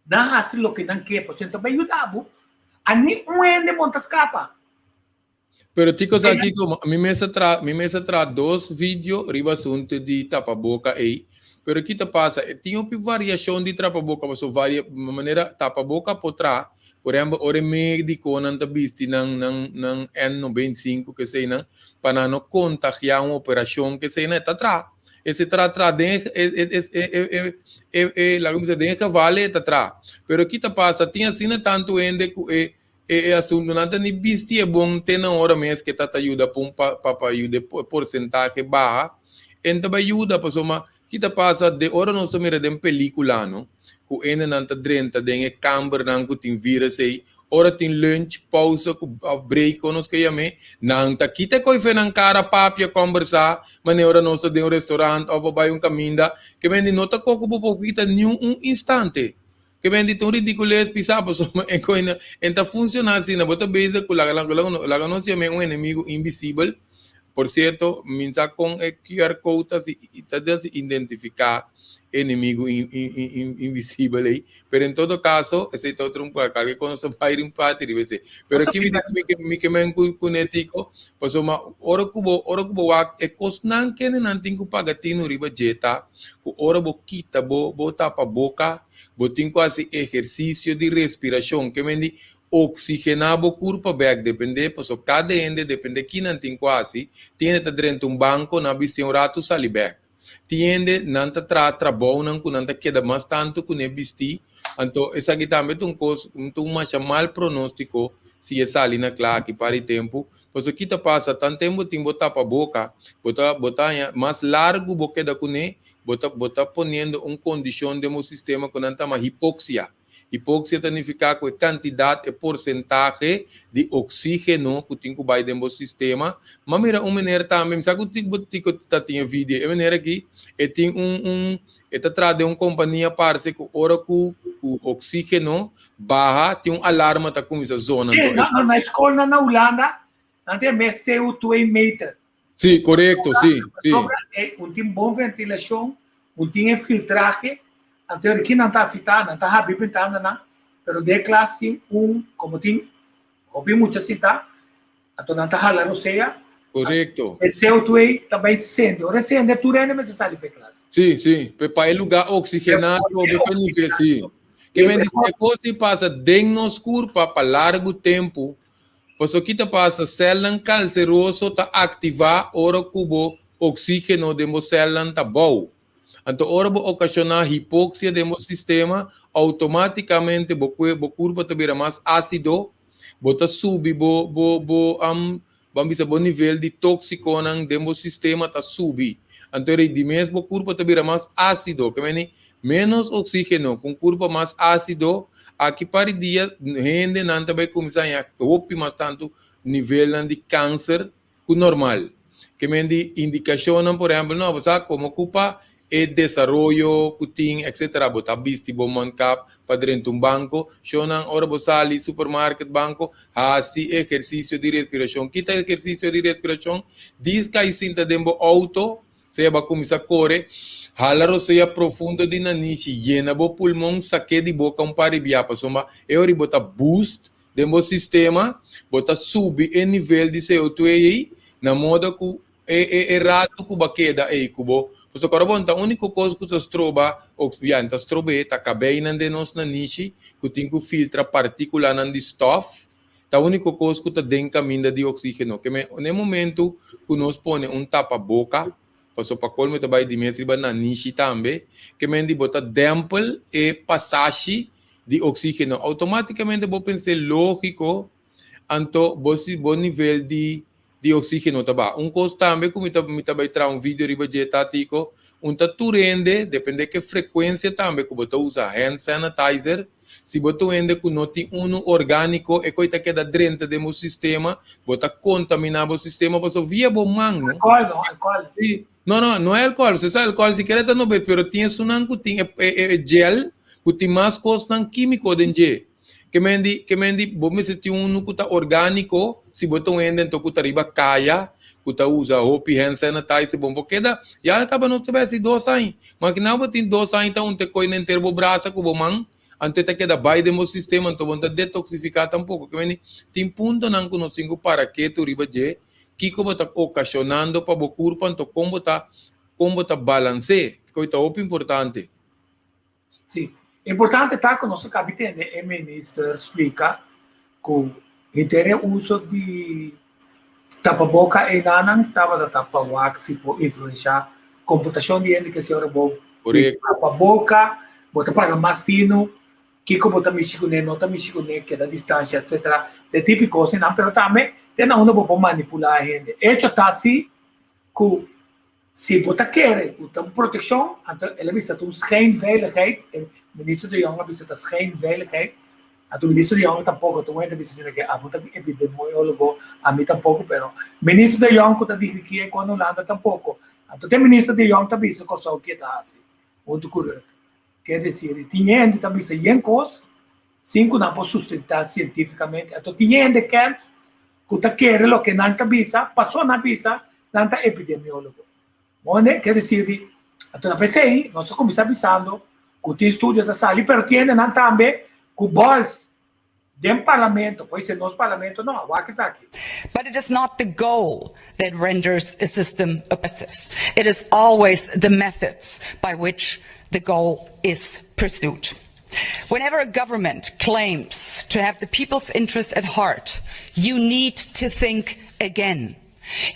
nan hasi loke nan ke, pasobra nan ta bai yuda bo. A ni un hende bon ta skapa. Pero Tico sa kiko, mi mes a tra, mi mes a tra dos video riba asunto di tapaboca ei. Pero ki ta pasa, e tin hopi variacion di trapaboca, paso varia manera tapaboca por tra, por ehempel ora e mediconan ta bisti nan nan nan N95 keseinan pa nan no contagia un operacion keseinan e ta tra. Ese tra tra den e e e e e e e laga mi bisa den e geval e ta tra. Pero ki ta pasa, tin asina tanto hende cu e E e asuntunan ta ni bisti e bon te na ora mes ke ta ta yuda pa un pa pa yuda e porsentahe baha, en ta bai yuda pasobra ki ta pasa de ora nos ta mira den pelicula no ku hendenan ta drenta den e kambernan ku tin virus ei. Ora tin lunch, pausa ku òf break kon nos ke yam'é, nan ta kita koe fe nan kara papia, kòmbersá, manera ora nos ta den un restorant òf a bai un kaminda, ke men di no ta koko bo por kita niun un instante. Ke men di ta un ridikules pisá pasobra e koe no en ta funshoná asina, bo ta bezig ku laga laga nos yam'é un enemigu invisibel. Por sierto, mi sa kon e QR code ta si ta hasi identifiká enemigu invisibel ei, pero en todo kaso esei ta otro un kalke kon nos ta bai riba un parti riba esei. Pero aki mi mi ke men ku kuné tiko, pasobra ora ku bo ora ku bo wak e kosnan kende nan tin ku paga tinu riba dje ta ku ora bo kita bo bo tapa boka bo tin ku hasi ehersisio di respirashon ke men di Oksigená bo kurpa bèk dependé paso kada hende dependé ki nan tin ku hasi, tin hende ta drenta un banko nan bisti un ratu sali bèk, tin hende nan ta traha trabounan ku nan ta keda mas tantu ku ne bistí, anto esaki tambe ta un kos ta un masha mal pronóstiko si e sali na kla aki par di tempu, paso ki ta pasa tan tempu tin bo tapa boka bo ta bo ta haña mas largu bo keda kuné bo ta bo ta poniendo un kondishon den bo sistema ku nan ta yama hipoksia. Hipoksia ta nifiká ku e kantidat, e porsentahe di oksígeno ku tin ku bai den bo sistema. M'a mira un meneer tambe, mi sa ku bo tiko ta tin e video, e meneer aki e tin un un e ta traha den un kompania parse ku ora ku ku oksígeno baha tin un alarma ta kuminsá zona. Sí, na na skolnan na Hulanda nan tin e mes CO2 meter. Sí, korekto, sí, sí. Pasobra e un tin bon ventilashon, un tin e filtrahe, anto e kinan ta hasi ta, nan ta habri bentananan, pero den e klas tin un, komo tin hopi mucha sintá, anto nan ta hala rosea. Korekto. E CO2 ta bai sende, ora e sende tur hende mester sali for e klas. Sí, sí, pa e lugá oksigená atrobe pa e nivel, sí. Ke men di si e kos ei pasa den nos kurpa pa largu tempu, Paso ki ta pasa? Sèlnan kanseroso ta aktivá ora ku bo oksígeno den bo sèlnan ta bou. Anto ora bo okashoná hipoksia den bo sistema, outomátikamente bo kue bo kurpa ta bira mas ásido, bo ta subi bo bo bo ban bisa bo nivel di tóksikonan den bo sistema ta subi. Anto rei di mes bo kurpa ta bira mas ásido. Ke meni ménos oksígeno ku un kurpa mas ásido, aki par di dia hendenan ta bai kuminsá haña hopi mas tantu nivelnan di kanser ku normal. Ke men di indikashonnan por ehèmpel no bo sa komo ku pa e desaroyo ku tin etcetera bo ta bisti bo mondkap pa drenta un banko, shownan ora bo sali supermarket banko hasi ehersisio di respirashon. Kita ehersisio di respirashon? Dis kai sinta den bo outo sea bo a kuminsá kore, hala rosea profundo di nanishi, yena bo pulmon, sak'é di boka un par di bia pasobra e ora bo ta boost den bo sistema, bo ta subi e nivel di CO2 ei na moda ku E e e rato ku bo a keda ei ku bo pasobra kòrda bon ta úniko kos ku ta stroba oks ya ta strob'é ta kabeinan den nos nanishi ku tin ku filtra partíkulanan di stòf ta úniko kos ku ta den kaminda di oksígeno ke men na e momentu ku nos pone un tapaboka pasobra pa kolmo e ta bai di mes riba nanishi tambe ke men di bo ta dèmpel e pasashi di oksígeno outomátikamente bo pens'é lógiko anto bo si bo nivel di di oxigeno ta baha. Un kos tambe ku mi ta mi ta bai traha un video riba dje ta Tico, un ta tur hende, depende ke frekuensia tambe ku bo ta usa hand sanitizer, si bo ta un hende ku no tin unu orgániko e koi ta keda drenta den bo sistema, bo ta kontaminá bo sistema pasobra via bo man no. Alkohol no, alkohol. Si, no no, no e alkohol, si sa alkohol sikiera ta no bet, pero tin esunnan ku tin e e e gel ku tin mas kosnan kímiko den dje. Ke men di, ke men di, bo mester tin unu ku ta orgániko, si bo ta un hende anto ku ta riba kaya, ku ta usa hopi hand sanitizer, bo no por keda, ya a kaba nos ta bai hasi dos aña. Makina bo tin dos aña ta unta e koi na henter bo brasa ku bo man, anto e ta keda bai den bo sistema, anto bo no ta detoksifiká tampoko. Ke men di, tin puntonan ku nos tin ku para ketu riba dje, kiko bo ta okashonando pa bo kurpa, anto kon bo ta, kon bo ta balans'é, koi ta hopi importante. Sí. Importante ta ku nos a kabi tende e minister splika ku henter e uso di tapaboka einanan tabata ta pa wak si por influenshá komputashon di hende ke si ora bo bisti tapaboka bo ta paga mas tinu kiko bo ta mishi kuné no ta mishi kuné keda distansha etsetera ta e tipiko kosnan pero tambe te na unda bo por manipulá e hende. Echo ta si ku Si bo ta kere ku ta un protekshon, anto el a bisa ta un schijnveiligheid, e minister De Jong a bisa ta schijnveiligheid. Anto minister De Jonge tampoco, tur hende bisa asina ke abo ta epidemiologo, ami tampoco, pero minister De Jonge ku ta dirigí e kon Hulanda tampoco. Anto te minister De Jonge ta bisa Kòrsou ke ta hasi huntu ku Rutte. Ke desir, tin hende ta bisa yen kos sin ku nan por sustentá sientífikamente. Anto tin hende kens ku ta kere loke nan ta bisa, paso nan bisa nan ta epidemiologo. Mone, ke desir di, anto na p'esei nos a kuminsá bisando ku tin studio ta sali, pero tin hendenan tambe ku bòls den parlamento, por esei nos parlamento no, wak esaki. But it is not the goal that renders a system oppressive. It is always the methods by which the goal is pursued. Whenever a government claims to have the people's interest at heart, you need to think again.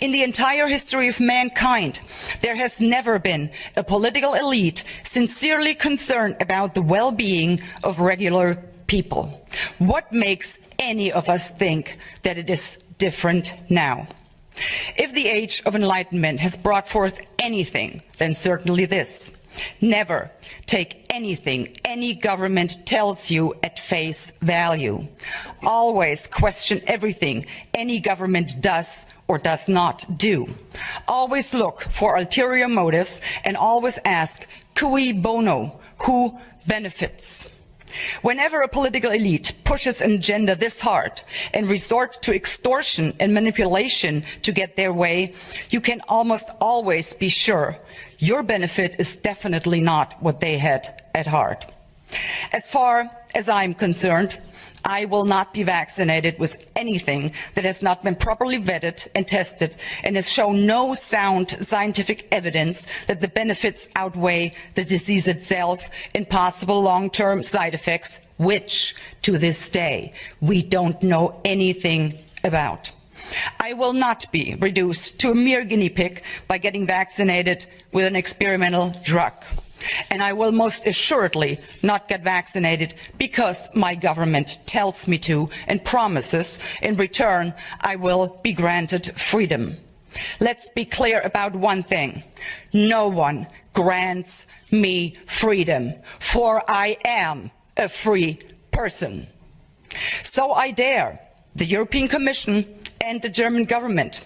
In the entire history of mankind, there has never been a political elite sincerely concerned about the well-being of regular people. What makes any of us think that it is different now? If the age of enlightenment has brought forth anything, then certainly this. Never take anything any government tells you at face value. Always question everything any government does or does not do. Always look for ulterior motives and always ask cui bono, who benefits? Whenever a political elite pushes an agenda this hard and resort to extortion and manipulation to get their way, you can almost always be sure your benefit is definitely not what they had at heart. As far as I'm concerned, I will not be vaccinated with anything that has not been properly vetted and tested and has shown no sound scientific evidence that the benefits outweigh the disease itself and possible long-term side effects, which to this day we don't know anything about. I will not be reduced to a mere guinea pig by getting vaccinated with an experimental drug. And I will most assuredly not get vaccinated because my government tells me to and promises in return I will be granted freedom. Let's be clear about one thing. No one grants me freedom, for I am a free person. So I dare the European Commission and the German government.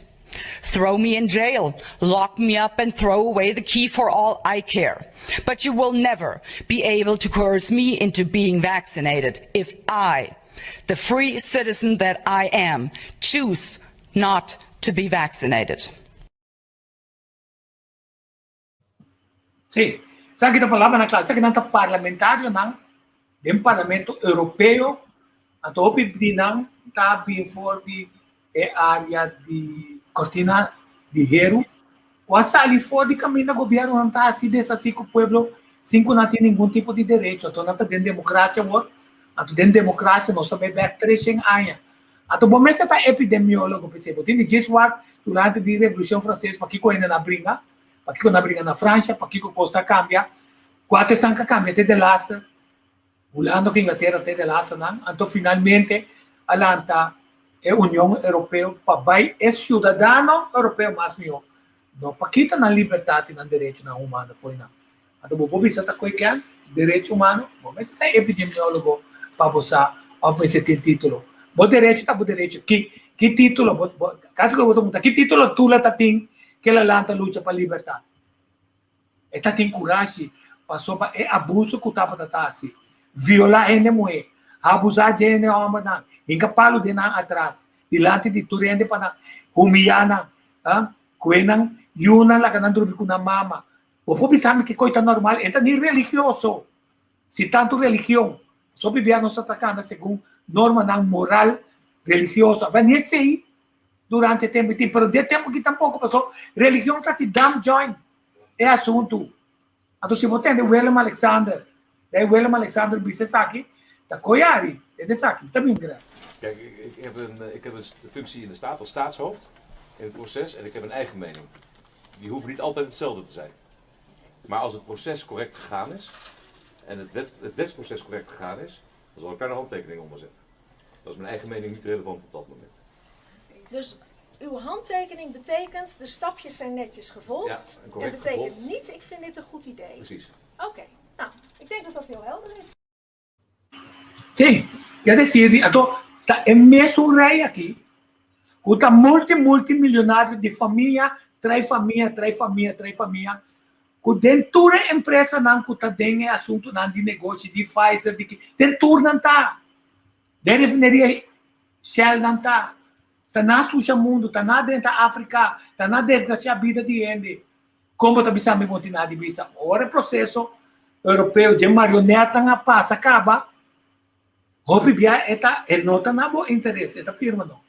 Throw me in jail, lock me up and throw away the key for all I care. But you will never be able to coerce me into being vaccinated if I, the free citizen that I am, choose not to be vaccinated. Sí, esaki ta palabranan kla, esakinan ta parlamentarionan den Parlamento Europeo, anto hopi di nan ta bin for di e área di Cortina di Heru, ku a sali for di kaminda gobièrnunan ta hasi deshasí ku pueblo sin ku nan tin ningun tipo di derecho. Anto nan ta den demokrasia awor, anto den demokrasia nos ta bai bèk treshen aña. Anto bo mester ta epidemiólogo p'esei, bo tin di djis wak durante di Revolushon Franses pakiko hende nan bringa. Pakiko nan bringa na Francia? Pakiko kos ta kambia? Kua ta esnan ka kambia te delaster? Hulanda ku Inglatera te delaster nan. Anto finalmente a lanta e Union Europeo pa bai e siudadano europeo mas mihó. No pa kita nan libertat i nan derechonan humano fo'i nan. Anto bo por bisa ta koe kèns? Derecho humano? Bo mester ta epidemiólogo pa bo sa òf mester tin título. Bo derecho ta bo derecho. Ki ki título bo bo kasi ku bo ta puntra ki título Tula ta tin ke la lanta lucha pa libertat? E ta tin kurashi pasobra e abuso ku tabata ta hasi, violá hende muhé, abusá dje hende hòmbernan, hinka palu den nan atras dilanti di tur hende pa nan humiyá nan, kue nan yunan laga nan drumi ku nan mama. Bo por bisa mi kiko ta normal? E ta ni religioso. Si tantu religion, so bibia nos ta kanda segun normanan moral religioso. Aba ni esei durante e tempu tin, pero den tempu aki tampoko, paso religion ta hasi dam join e asuntu. Anto si bo tende Willem Alexander, rei Willem Alexander bisa esaki, ta koyari, tende esaki, ta bin grandi. Kijk, ik, ik, heb een, ik heb een functie in de staat als staatshoofd in het proces en ik heb een eigen mening. Die hoeven niet altijd hetzelfde te zijn. Maar als het proces correct gegaan is en het, wet, het wetsproces correct gegaan is, dan zal ik daar een handtekening onder zetten. Dat is mijn eigen mening niet relevant op dat moment. Dus uw handtekening betekent de stapjes zijn netjes gevolgd. Ja, en en betekent gevolgd. niet ik vind dit een goed idee. Precies. Oké, nou, ik denk dat dat heel helder is. Sí, Ke desir di, anto ta e mesun rei aki ku ta multi multi milionario di famia trai famia trai famia trai famia ku den tur e empresanan ku ta den e asuntunan di negoshi di Pfizer di ki den tur nan ta den refineria Shell nan ta ta na susha mundu ta na drenta Afrika ta na desgrasia bida di hende. Kon bo ta bisa mi bo tin nada di bisa? Ora e proseso europeo dje marionetnan a pasa kaba, hopi bia e ta e no ta na bo interes, e ta firma no.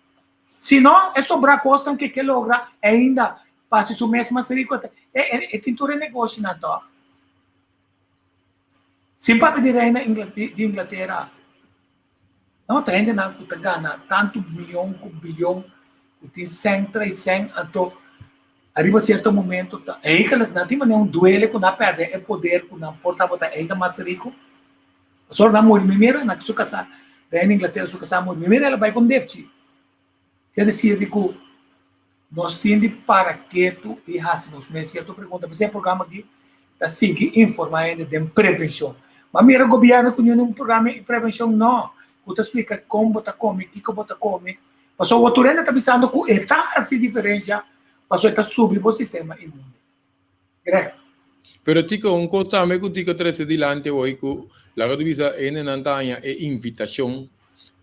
Si no, e sobrá kosnan ke ke logra ainda pa hasi su mes mas riku, e e e tin tur e negoshinan tòg. Sin papia di reina di Inglatera, no ta hendenan ku ta gana tantu miyon ku biyon ku tin sèn trai sèn anto ariba sierto momento ta eigenlijk nan tin manera un duele ku nan a pèrdè e poder ku nan por tabata ainda mas riku. Pasobra nan muri mi mira nan su kasá reina Inglatera su kasá muri mi mira el a bai kon depchi. Ke desir di ku nos tin di para ketu i hasi nos mes sierto pregunta. P'esei e programa aki ta sigui informá hende den prevenshon. Bo a mira gobièrnu ku niun un programa di prevenshon? No. Ku ta splika kon bo ta kome, kiko bo ta kome. Pasobra bo tur hende ta bisando ku e ta hasi diferensha pasobra e ta subi bo sistema inmune. Greg. Pero Tico, un kos tambe ku Tico trese dilanti hoy ku laga tu bisa hendenan ta haña e invitashon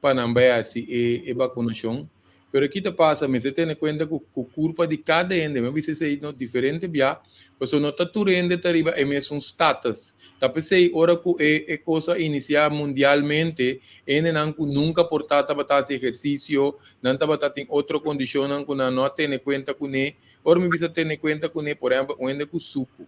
pa nan bai hasi e e bakunashon. Pero ki ta pasa mester tene kuenta ku ku kurpa di kada hende, mi a bisa esei no diferente bia, pasobra no ta tur hende ta riba e mesun status. Ta p'esei ora ku e e kos a inisiá mundialmente, hendenan ku nunka por ta tabata hasi ehersisio, nan tabata tin otro kondishonnan ku nan no a tene kuenta kuné. Ora mi bisa tene kuenta kuné, por ehèmpel, un hende ku suku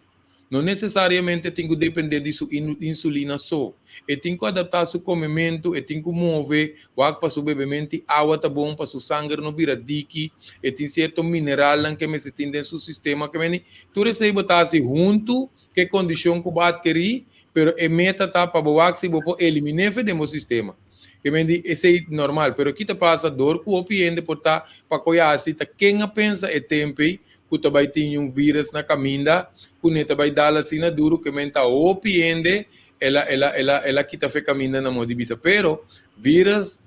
no nesesariamente tin ku dependé di su insulina so. E tin ku adaptá su komementu, e tin ku move, wak pa su bebementu di awa ta bon, pa su sanger no bira diki, e tin sierto mineralnan ku e mester tin den su sistema. Ke meni tur esei bo ta hasi huntu ku e kondishon ku bo a atkerí, pero e meta ta pa bo wak si bo por eliminé fe den bo sistema. Ke men di esei normal, pero ki ta pasa dor ku hopi hende por ta pa koe hasi ta ken a pensa e tempu ei ku ta bai tin un virus na kaminda ku ne ta bai dal asina duru ke men ta hopi hende el a el a el a el a kita fe kaminda na modo di bisa pero virus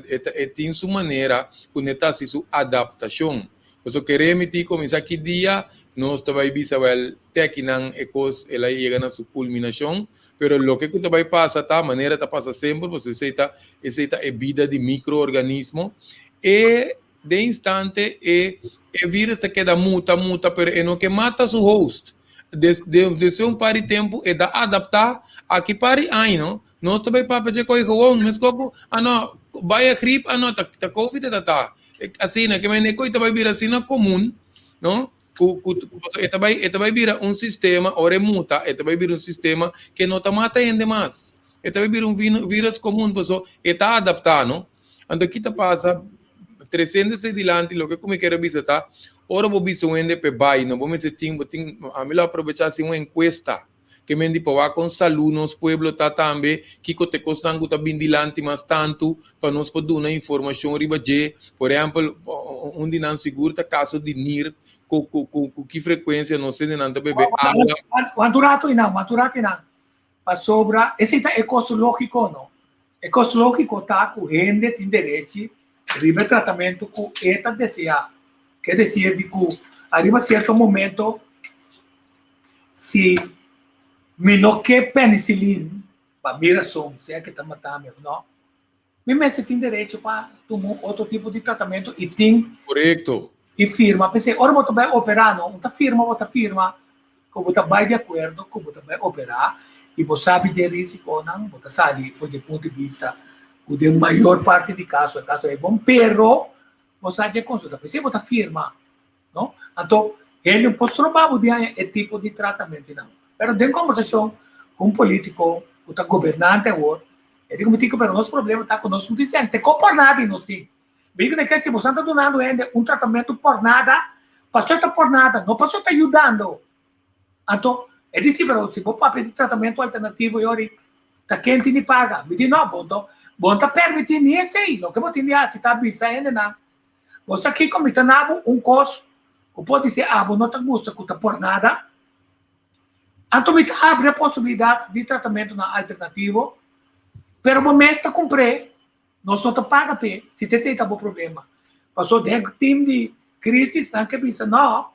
e ta e tin su manera ku ne ta hasi su adaptashon pasobra kere mi tin kuminsá ki dia nos ta bai bisa wèl tekinan e kos el a yega na su kulminashon Pero loke ku ta bai pasa ta, manera ta pasa semper, pasobra esei ta, esei ta e bida di mikroorganismo, e den instante e e virus ta keda muta, muta, pero e no ke mata su host. Des, de, despues un par di tempu e ta adaptá, aki par di aña no, nos ta bai papia dje koi gewoon, meskos ku, ah no, bai a grip, ah no, ta, ta covid e ta ta. Asina, ke men e koi ta bai bira asina komun, no? Ku, ku, e ta bai, e ta bai bira un sistema, ora e muta, e ta bai bira un sistema ke no ta mata hende mas. E ta bai bira un vino, virus komun, paso e ta adaptá, no? Anto ki ta pasa, tresendo esei dilanti, loke ku mi kier a bisa ta, ora bo bisa un hende p'e bai, no bo mester tin, bo tin, ami lo aprovechá hasi un enkuesta. Ke men di pa wak kon salú nos pueblo ta tambe, kiko ta e kosnan ku ta bin dilanti mas tantu pa nos por duna informashon riba dje. Por ehèmpel, un di nan sigur ta kaso di nir, ku ku ku ku ki frekuensia nos hendenan ta bebe awa. Wantu ratu einan, wantu ratu einan. Pasobra esei ta e kos lógiko, no? E kos lógiko ta ku hende tin derechi riba e tratamentu ku e ta deseá. Ke desir di ku ariba sierto momento Si mi no ke penicillin pa mi rason, sea ke ta mata mi of no, mi mester tin derecho pa tuma un otro tipo di tratamento y tin Korekto. y firma. P'esei ora bo ta bai opera no, un ta firma bo ta firma ku bo ta bai di akuerdo ku bo ta bai opera y bo sabi dje risikonan, bo ta sali for dje punto di bista ku den mayor parti di kaso e kaso ei bon, pero bo sa dje konsulta. P'esei bo ta firma. No? Anto, hende no por stroba bo di haña e tipo di tratamentonan. Pero den kombersashon ku un polítiko ku ta gobernante awor, e di ku mi tin ku pero nos problema ta ku nos no tin sèn. Te kon por nada nos tin. Mi di ku ke si boso ta dunando hende un tratamentu por nada, pasobra ta por nada, no pasobra ta yudando. Anto, e di si, pero si bo papia di tratamentu alternativo yori, ta ken tin di paga? Mi di no, bo no, bo no ta permití ni esei. Loke bo tin di hasi ta bisa hendenan Bo sa kiko mi ta na bo un kos ku por di si abo no ta gusta ku ta por nada? Anto mi ta habri e posibilidat di tratamentunan alternativo, pero bo mes ta kumpr'é. Nos no ta paga p'e, si ta esei ta bo problema. Paso den team di crisis nan ke bisa no,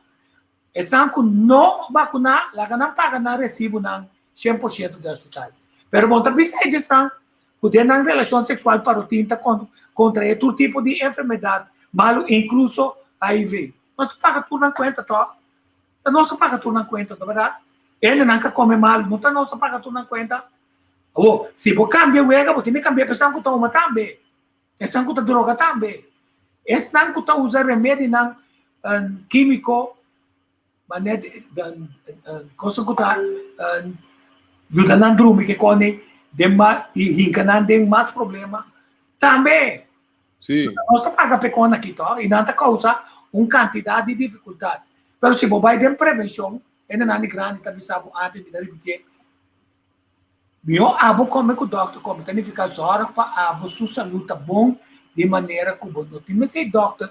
esnan ku no bakuná laga nan paga nan resibunan 100% di hospital. Pero bo no ta bisa e djesnan ku den nan relashon seksual pa rutin ta kontraé tur tipo di enfermedat malu inkluso HIV. Nos ta paga tur nan kuenta tòg? Ta nos ta paga tur nan kuenta, ta bèrdat? Hendenan ka kome malu, no ta nos ta paga tur nan kuenta? Awor, si bo kambia wega, bo tin di kambia pa esnan ku ta huma tambe, esnan ku ta droga tambe, esnan ku ta usa remedinan kímiko, manera kosnan ku ta yuda nan drumi ke kòne den mas i hinka nan den mas problema tambe. Sí. Nos ta paga pa e kòne aki tòg i nan ta kousa un kantidat di difikultat. Pero si bo bai den prevenshon, hendenan di grandi ta bisa bo antes, mi ta ripitié, Mihó abo kome ku dòkter kome ta nifiká zòrg pa abo su salú ta bon di manera ku bo no tin mester dòkter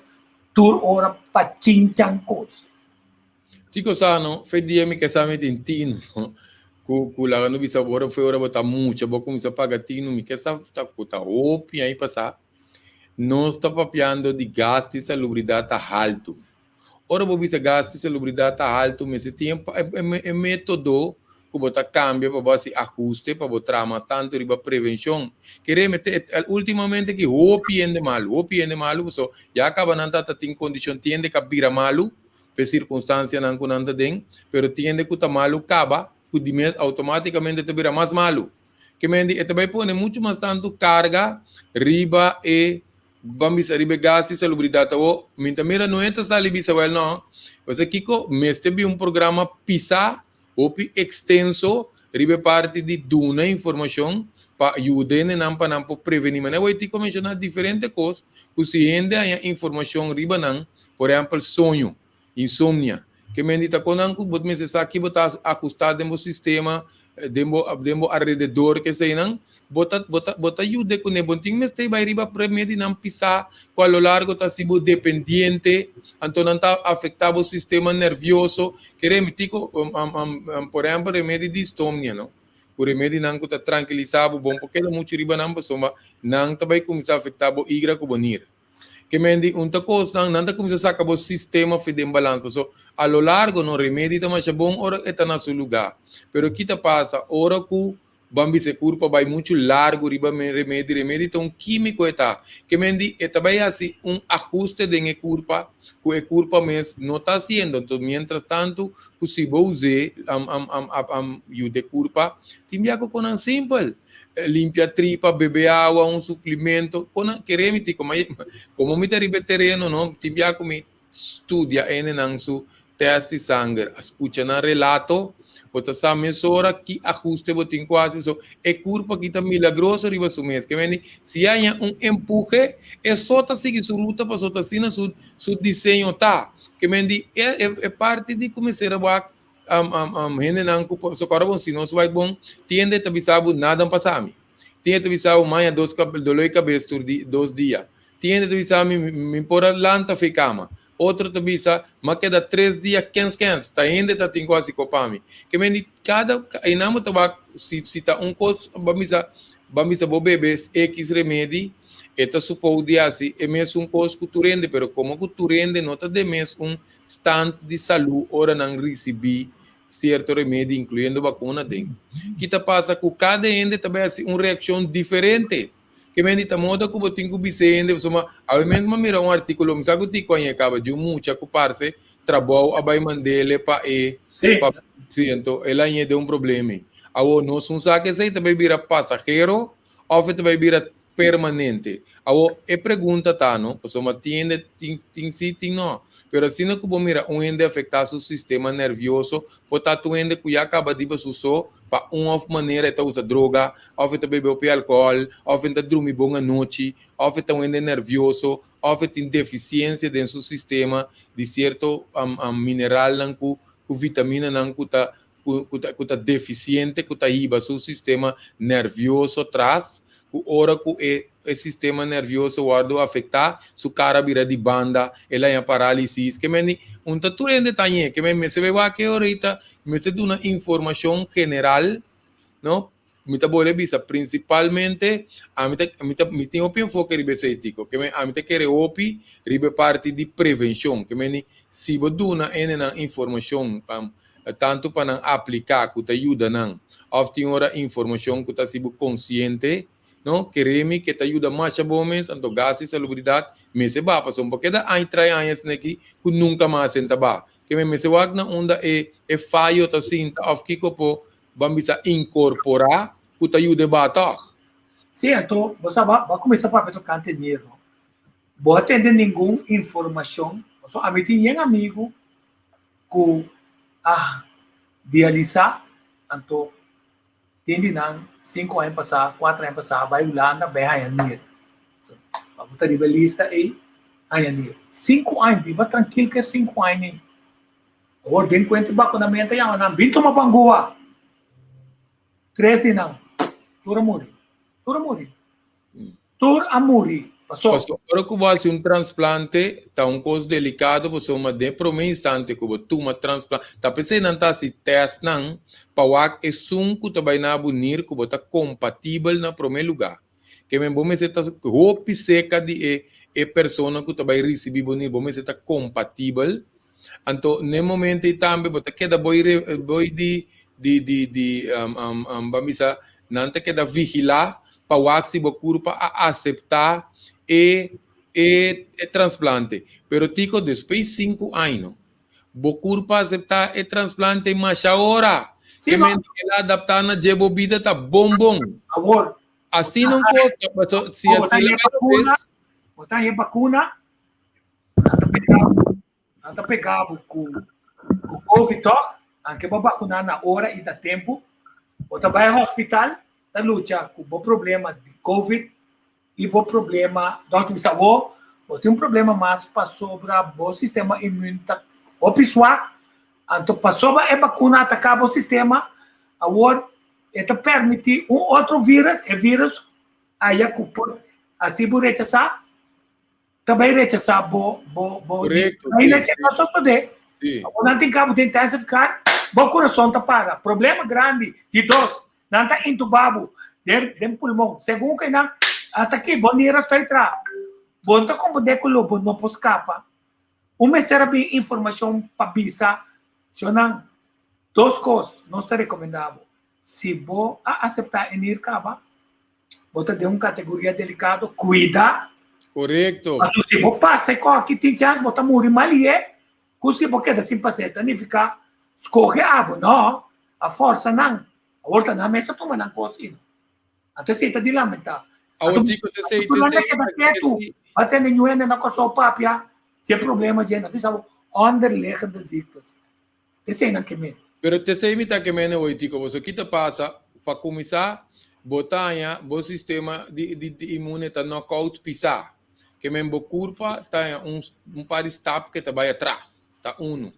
tur ora pa chinchan kos. Tiko sa no, fe dia mi ke sa mi tin tinu ku ku laga no bisa bo ora fe ora bo ta mucha bo kuminsá paga tinu mi ke sa ta ku ta hopi aña pasá nos ta papiando di gas di salubridat ta haltu. Ora bo bisa gasto di salubridat ta haltu mester tin e metodo ku bo ta kambia pa bo hasi ahuste pa bo traha mas tantu riba prevenshon. Kere mester ultimamente ki hopi hende malu, hopi hende malu paso ya kaba nan ta ta tin kondishon tin hende ka bira malu pa e sirkunstansianan ku nan ta den pero tin hende ku ta malu kaba ku di mes outomatikamente ta bira mas malu. Ke mende e ta bai pone muchu mas tantu karga riba e Ban bisa riba e gas di salubridat awo, mi ta mira no e ta sali bisa wel no. Pasobra kiko mester bin un programa pisa, hopi ekstenso riba e parti di duna informashon pa yuda hendenan pa nan por preveni. Manera awor Tico a menshoná diferente kos ku si hende haña informashon riba nan, por ehèmpel soño, Insomnia. Ke men di ta kon nan ku bo mester sa ki bo ta ahustá den bo sistema, den bo den bo alrededor keseinan, bo ta bo ta bo ta yuda kuné. Bo no tin mester bai riba remedinan pisá ku a lo largo ta hasi bo dependiente, anto nan ta afektá bo sistema nervioso. Kere mi tiko por ehèmpel remedi di insomnia no, ku remedinan ku ta trankilisá bo, bo no por keda muchu riba nan pasobra nan ta bai kuminsá afektá bo igra ku bo nir. Ke men di un ta kosnan, nan ta kuminsá saka bo sistema fi den balans. Paso a lo largo no remedi ta masha bon ora e ta na su lugá. Pero ki ta pasa ora ku ban bisa e kurpa bai muchu largu riba remedi, remedi ta un kímiko e ta. Ke men di e ta bai hasi un ahuste den e kurpa ku e kurpa mes no ta hasiendo. Enton mientras tantu ku si bo us'é yuda e kurpa, tin bia ku konan simpel. Limpia tripa, bebe awa, un suplemento. Kon a kere mi tin como como mi ta riba e tereno no, tin bia ku mi studia hendenan su test di sanger, a skucha nan relato, bo ta sa mesora ki ahuste bo tin ku hasi. So e kurpa aki ta milagroso riba su mes. Ke mende si haña un empuhe e so ta sigui su ruta pasobra ta asina su su diseño ta. Ke mende e e parti di kuminsera wak Hendenan ku por socorro bon si nos bai bon tin hende ta bisa bo nada no pasa mi tin hende ta bisa bo maña dos dolor di cabes tur di dos dia tin hende ta bisa mi mi por a lanta fi cama otro ta bisa mi a keda tres dia kens kens ta hende ta tin ku hasi ko pa mi ke men di kada einan bo ta wak si si ta un kos bo bisa bo bisa bo bebe ekis remedi e ta supou di hasi e mesun kos ku tur hende pero komo ku tur hende no ta den mes un stand di salú ora nan risibí sierto remedi inkluyendo bakuna den. Ki ta pasa ku kada hende ta bai hasi un reakshon diferente. Ke men di ta moda ku bo tin ku bisa e hende pasobra awe mes mi a mira un artíkulo mi sa ku tiko aña kaba di un mucha ku parse trabou a bai mandele pa e pa si anto el a ñe den un problema. Awor nos un sa ku esei ta bai bira pasahero òf e ta bai bira permanente. Awor, e pregunta ta, no, pasobra tin hende tin tin si, tin no. Pero asina ku bo mira un hende afektá su sistema nervioso, por ta tur hende ku ya kaba diba su so, pa un òf manera e ta usa droga, òf e ta bebe hopi alkohòl, òf e ta drumi bon anochi, òf e ta un hende nervioso, òf e tin defisiensia den su sistema di sierto mineralnan ku ku vitaminanan ku ta ku ta ku ta defisiente ku ta hiba su sistema nervioso tras ku ora ku e e sistema nervioso wòrdu afektá su kara bira di banda el haña parálisis ke men di un ta tur hende ta hañ'é ke men mester bai wak e orita mester duna informashon general no. Mi ta bolbe bisa prinsipalmente ami ta mi ta mi tin hopi enfoke riba esei Tico ke men ami ta kere hopi riba e parti di prevenshon ke men di si bo duna hendenan informashon tantu pa nan apliká ku ta yuda nan òf tin ora informashon ku ta hasi bo konsiente no kere mi ke ta yuda masha bo mes anto gasto di salubridat mester baha pasobra bo keda aña trai aña asina aki ku nunka mas a senta baha ke men mester wak na unda e e fayo ta sinta òf kiko por Ban bisa incorpora cu ta yuda e baha tog. Sí, anto bo sa bo a cuminsa papia tocante nier no. Bo a tende ningun informacion, pasobra ami tin yen amigo cu a dialisa, anto tin di nan cinco aña pasa, cuatro aña pasa bai Hulanda bai haya nier. Pa bo ta riba e lista ey, haya nier. Cinco aña, biba trankil cu e cinco aña ey. Awor den kuenta e bakunamentu a yama nan, Bin tuma bangua! Tres di nan, tur a muri. Tur a muri. Tur a muri. Paso. Paso, ora ku bo hasi un transplante, ta un kos delikado pasobra den promé instante ku bo tuma transplante, ta p'esei nan ta hasi tèstnan pa wak esun ku ta bai na bo nir ku bo ta kompatibel na promé lugá. Ke men bo mester ta hopi seka di e e persona ku ta bai risibí bo nir, bo mester ta kompatibel. Anto n'e momento ei tambe bo ta keda boi re boi di di di di ban bisa nan ta keda vigilá pa wak si bo kurpa a aseptá e e e transplante. Pero tiko despues sinku aña bo kurpa aseptá e transplante masha ora. Sí, Ke no. men el a adaptá na dje bo bida ta bon bon. Awor, Asina un kos ta paso si bo ta asina haña bai bakuna, robes. bo ta haña bakuna, nan ta pega bo, nan ta pega bo ku ku covid tòg, anke bo bakuná na ora i na tempu, bo ta bai hospital ta lucha ku bo problema di covid i bo problema, dòkter bisa bo, bo tin un problema mas pasobra bo sistema imun ta hopi swak, anto pasobra e bakuna ataká bo sistema, awor e ta permití un otro virus, e virus aya ku por hasi bo rechasá, ta bai rechasá bo bo bo Korekto, Ahí sí, nesse sí. no sosodé. Sí. Awor nan tin kabo den intensive care, bo kurason ta para. Problema grandi. Di dos, nan ta intubá bo den den pulmon. Segun ku nan ata aki bo nira stoi tra. Bo no ta komprendé ku lo bo no por skapa. Un mester a bin informashon pa bisa shonnan dos kos nos ta rekomendá bo. Si bo a aseptá e nir kaba, bo ta den un kategoria delikado, kuida. Korekto. Paso si bo pasa e kos aki tin chans bo ta muri malie ku si bo keda sin pas'é. Ta nifiká skohe abo, no a forsa nan. Awor ta nan mes a tuma nan kos asina. Anto esei ta di lamentá. Awor Tico te sei, Anto te nan sei, ta keda ketu, ba tene ñu hende na Kòrsou papia dje problema dje, nan bisa bo onderliggende ziektes. Esei nan ke mene. Pero tesei mi ta ke mene hoy Tico, boso ki ta pasa, pa kuminsá bo ta haña bo sistema di di di inmune ta knockout pisá, ke men bo kurpa ta haña un un par di stap ke ta bai atras, ta unu.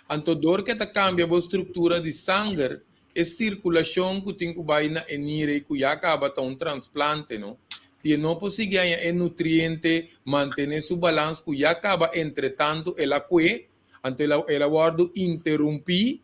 Anto dor ke ta kambia bo struktura di sanger, e sirkulashon ku tin ku bai na e nire i ku ya kaba ta un transplante no, si e no por sigui haña e nutriente, mantené su balans ku ya kaba entretantu el a kue, Anto el a, el a wòrdu interumpí,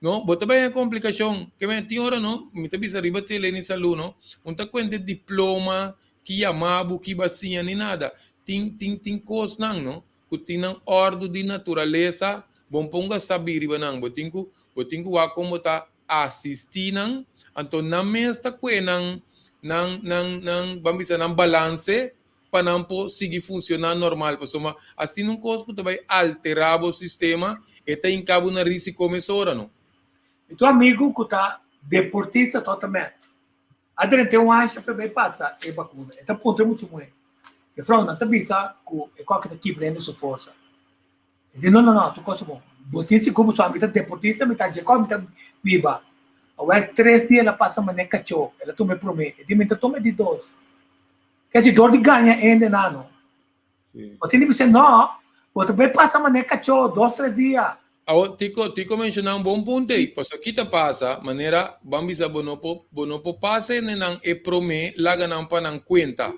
no? Bo ta bai den komplikashon. Ke men tin ora, no? Mi ta bisa riba tele ni salú, no? Un ta kuenta diploma, ki yama bo, ki bo a siña, ni nada. Tin, tin, tin kosnan, no? Ku tin nan òrdu di naturalesa, bo no ponga sabí riba nan. Bo tin ku, bo tin ku wak kon bo ta asistí nan. Anto nan mes ta kue nan, nan, nan, nan, ban bisa nan balanse pa nan por sigui funciona normal pasobra asina un cos cu ta bay altera bo sistema e ta hinca bo na risico mesora no. Mi tur amigo cu ta deportista totamet a drenta un ansha pa e bay pasa e bacuna e ta puntra mucho muhe e vrouw nan ta bisa cu e coke ta kibra hende su forsa e di no no no tur cos ta bon bo tin sigur pasobra mi ta deportista mi ta dje mi ta biba awel tres dia el a pasa mane cacho el a tuma e prome e di mi ta tuma e di dos. Kesi dor di gaña hende nan no. Bo tin di bisa no, bo ta bay pasa manera kachó dos tres dia. Awor, Tico, Tico menciona un bon punto ey. Pasobra ki ta pasa, manera ban bisa bo no por, bo no por pasa hende nan e prome laga nan pa nan cuenta.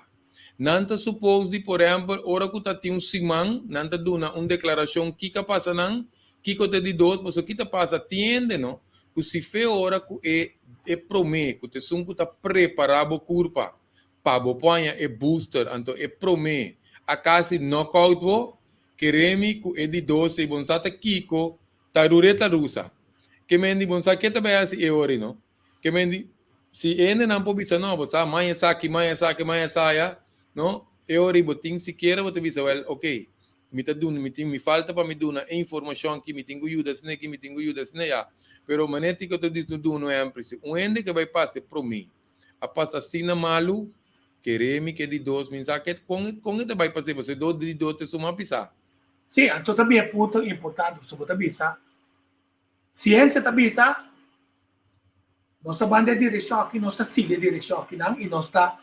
Nan ta suppose di, por ehempel, ora cu ta tin un siman, nan ta duna un declaracion kiko a pasa nan, kiko ta di dos, pasobra ki ta pasa, tin hende no, cu si fe ora cu e. e promé ku ta esun ku ta prepará bo kurpa pa bo por haña e booster anto e promé a kasi knockout bo, kere mi ku e di dos ei bo sa ta kiko ta rureta rusa. Ke men di bo sa ke ta bai hasi e ora ei no. Ke men di si e hendenan por bisa no bo sa maña esaki maña esaki maña esaya no e ora ei bo tin sikiera bo ta bisa wèl oke Mi ta duna, mi tin, mi falta pa mi duna e informashon aki, mi tin ku yuda asina aki, mi tin ku yuda asina ya. Pero manera ti ku ta di duna un ehèmpel, si un hende ke bai pasa e promé a pasa asina malu, kere mi ke di dos, mi sa ke kon kon e ta bai pas'é, pasobra e dos di dos ta suma pisá. Sí, anto ta bin e punto importante, pasobra bo ta bisa, siensia ta bisa, nos ta ban den direkshon aki, nos ta sigui e direkshon akinan i nos ta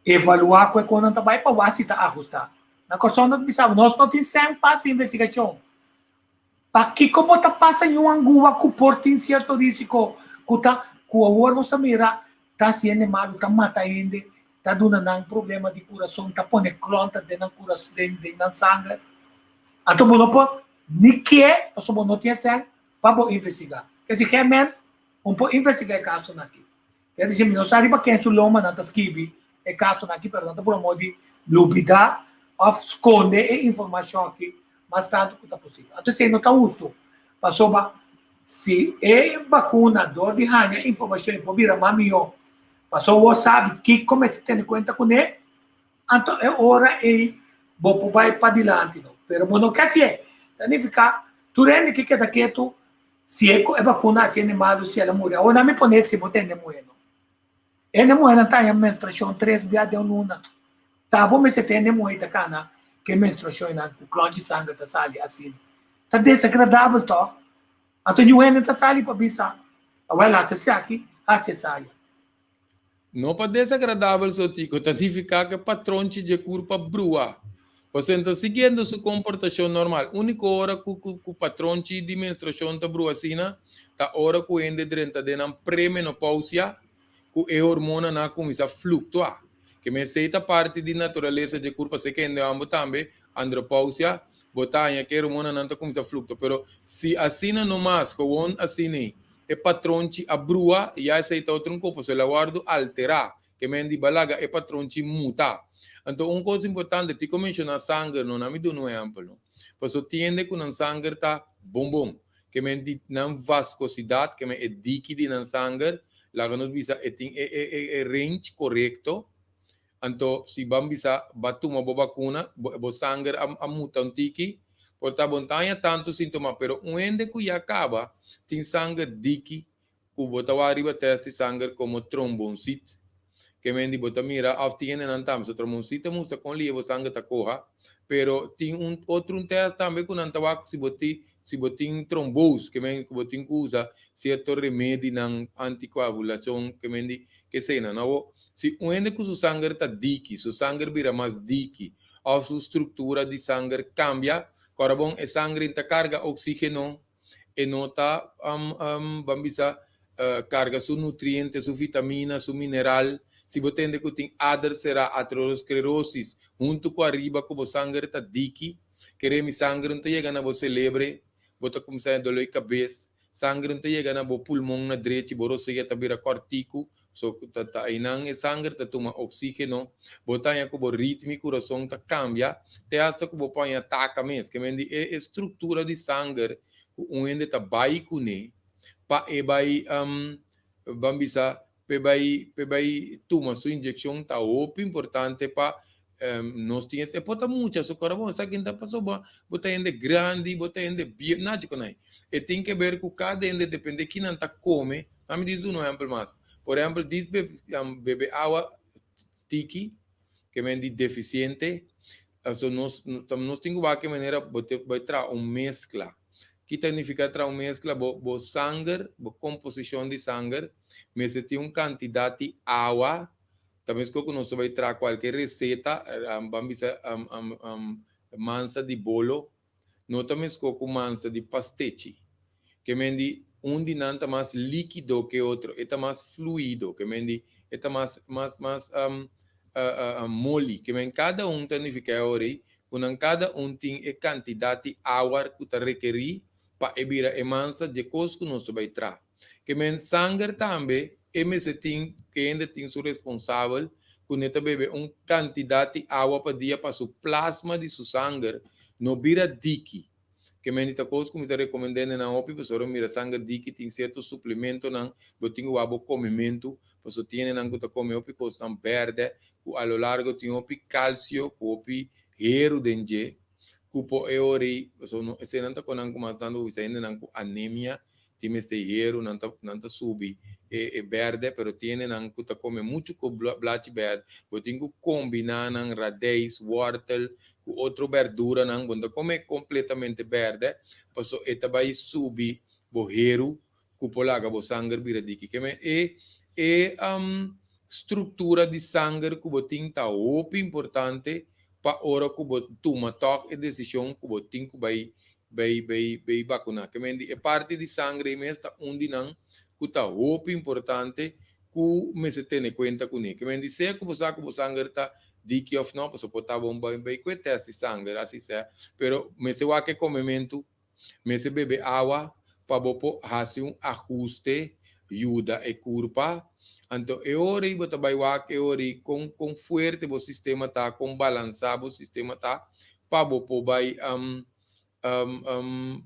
evaluá ku e konan ta bai pa wak si ta ahustá. Na Kòrsou nan ta bisa bo, nos no tin sèn pa hasi investigashon. Pakiko bo ta pasa ñun angua ku por tin sierto risiko ku ta ku awor nos ta mira ta hasi hende malu, ta mata hende, ta duna nan problema di kurason, ta pone klònta den nan kurason, den nan sanger. Anto bo no por ni ke pasobra bo no tin e sèn pa bo investigá. Kesi gen men un por investigá e kasonan aki. Ker disi mi no sa riba ken su loma nan ta skibi e kasonan aki pero nan ta pura modo di lubidá òf skonde e informashon aki mas tantu ku ta posibel. Anto esei no ta hustu pasobra si e bakuna dor di haña informashon e por bira mas mihó pasobra bo sabi kiko mester tene kuenta kuné anto e ora ei bo por bai padilanti no. Pero bo no ke hasié. Ta nifiká tur hende ke keda ketu Si e e bakuna hasi hende malu si el a muri. Awor nan mi pone si bo ta hende muhé no. Hende muhénan ta haña menstruashon tres bia den un luna. Ta bo mester ta hende muhé ta kana ku e menstruashonnan ku klònchi sanger ta sali asina. Ta desagradabel tòg? Anto niun hende ta sali pa bisa, Awel hasi esaki, hasi esaya. No pa desagradabel so Tico, ta nifiká ku e patronchi dje kurpa brua. Pasobra ta siguiendo su komportashon normal. Úniko ora ku ku patronchi di menstruashon ta brua asina ta ora ku hende drenta den nan premenopousia ku e hormonanan a kuminsá fluktuá. Ke men esei ta parti di naturalesa dje kurpa esei ke hende hòmber tambe, andropousia, bo ta haña ku e hormonanan ta kuminsá fluktua. Pero si asina no mas, gewon asina E patronchi a brua, ya esei ta otro un kopo, so el a wòrdu alterá, ke men di balaga e patronchi muta. Anto un kos importante, Tico menshoná sanger, no, na mi duna un ehèmpel, no. Paso tin hende ku nan sanger ta bon bon, ke men di nan vaskosidat, ke men e diki di nan sanger, laga nos bisa e tin e e e e range korekto, Anto si ban bisa ba tuma bo bakuna, bo bo sanger a a muta un tiki, por ta bo no ta haña tantu sintoma, pero un hende ku ya kaba tin sanger diki ku bo ta wak riba tèst di sanger komo trombonsit, ke men di bo ta mira òf tin hendenan tambe, so trombonsit ta mustra kon lihe bo sanger ta koha, pero tin un otro un tèst tambe ku nan ta wak si bo tin si bo tin trombos, ke men ku bo tin ku usa sierto remedinan antikoagulashon, ke men di keseinan. Awor Si un hende ku su sanger ta diki, su sanger bira mas diki òf su struktura di sanger kambia, kòrda bon e sanger ta karga oksígeno, e no ta ban bisa karga su nutriente, su vitamina, su mineral. Si bo tende ku tin ader será, aterosklerosis, huntu ku ariba ku bo sanger ta diki, kere mi sanger no ta yega na bo selebre, bo ta kuminsá haña doló di kabes, sanger no ta yega na bo pulmon na drechi, bo rosea ta bira kòrtiku, So ta ta einan e sanger ta tuma oxígeno, bo ta haña ku bo ritmi kurason ta kambia, te hasta ku bo por haña taka mes. Ke men di e e struktura di sanger ku un hende ta bai kuné pa e bai ban bisa p'e bai p'e bai tuma su inyekshon ta hopi importante pa nos tin e por ta mucha so kora bon esaki ta pasobra bo ta hende grandi bo ta hende bieu nachi konai e tin ke ber ku kada hende depende kinan ta kome. Nan mi dis un ehempel mas. Por ehempel, dis bebe awa tiki, ke men di defisiente, so nos nos tin ku wak ke manera bo te bai traha un meskla. Ki ta nifiká traha un meskla? Bo bo sanger, bo komposishon di sanger mester tin un kantidat di awa, ta meskos ku nos ta bai traha kualke reseta, ban bisa mansa di bolo, no ta meskó ku mansa di pastechi. Ke men di un di nan ta mas líkido ke otro, e ta mas fluido, ke men di e ta mas mas mas moli. Ke men kada un ta nifiká e ora ei ku nan kada un tin e kantidat di awa ku ta rekerí pa e bira e mansa dje kos ku nos ta bai traha. Ke men sanger tambe. E mester tin ku hende tin su responsabel ku ne ta bebe un kantidat di awa pa dia pa su plasma di su sanger no bira diki. Ke menti ta kos ku mi ta rekomend'é nan hopi pasobra mira sanger diki tin sierto suplementonan bo tin ku wak bo komementu pasobra tin hendenan ku ta kome hopi kosnan bèrdè ku a lo largo tin hopi kalsio ku hopi heru den dje ku por e ora ei pasobra no eseinan ta konan ku mas tantu bo bisa hendenan ku anemia tin mester heru nan ta nan ta subi e e berde pero tin hendenan ku ta kome muchu ku blachi berde bo tin ku kombiná nan radijs wortel ku otro berduranan bo no ta kome kompletamente berde paso e ta bai subi bo heru ku por laga bo sanger bira diki keme e e struktura di sanger ku bo tin ta hopi importante pa ora ku bo tuma tòg e desishon ku bo tin ku bai Bay bay bay bakuna. Ke men di e parti di sangre ei mes ta un di nan ku ta hopi importante ku mester tene kuenta kuné. Ke men di sea ku bo sa ku bo sanger ta diki òf no, pasobra por ta bon bay bay ku e tèst di sanger asi sea, pero mester wak e komementu, mester bebe awa pa bo por hasi un ahuste yuda e kurpa. Anto e ora ei bo ta bay wak e ora ei kon kon fuerte bo sistema ta, kon balansá bo sistema ta pa bo por bay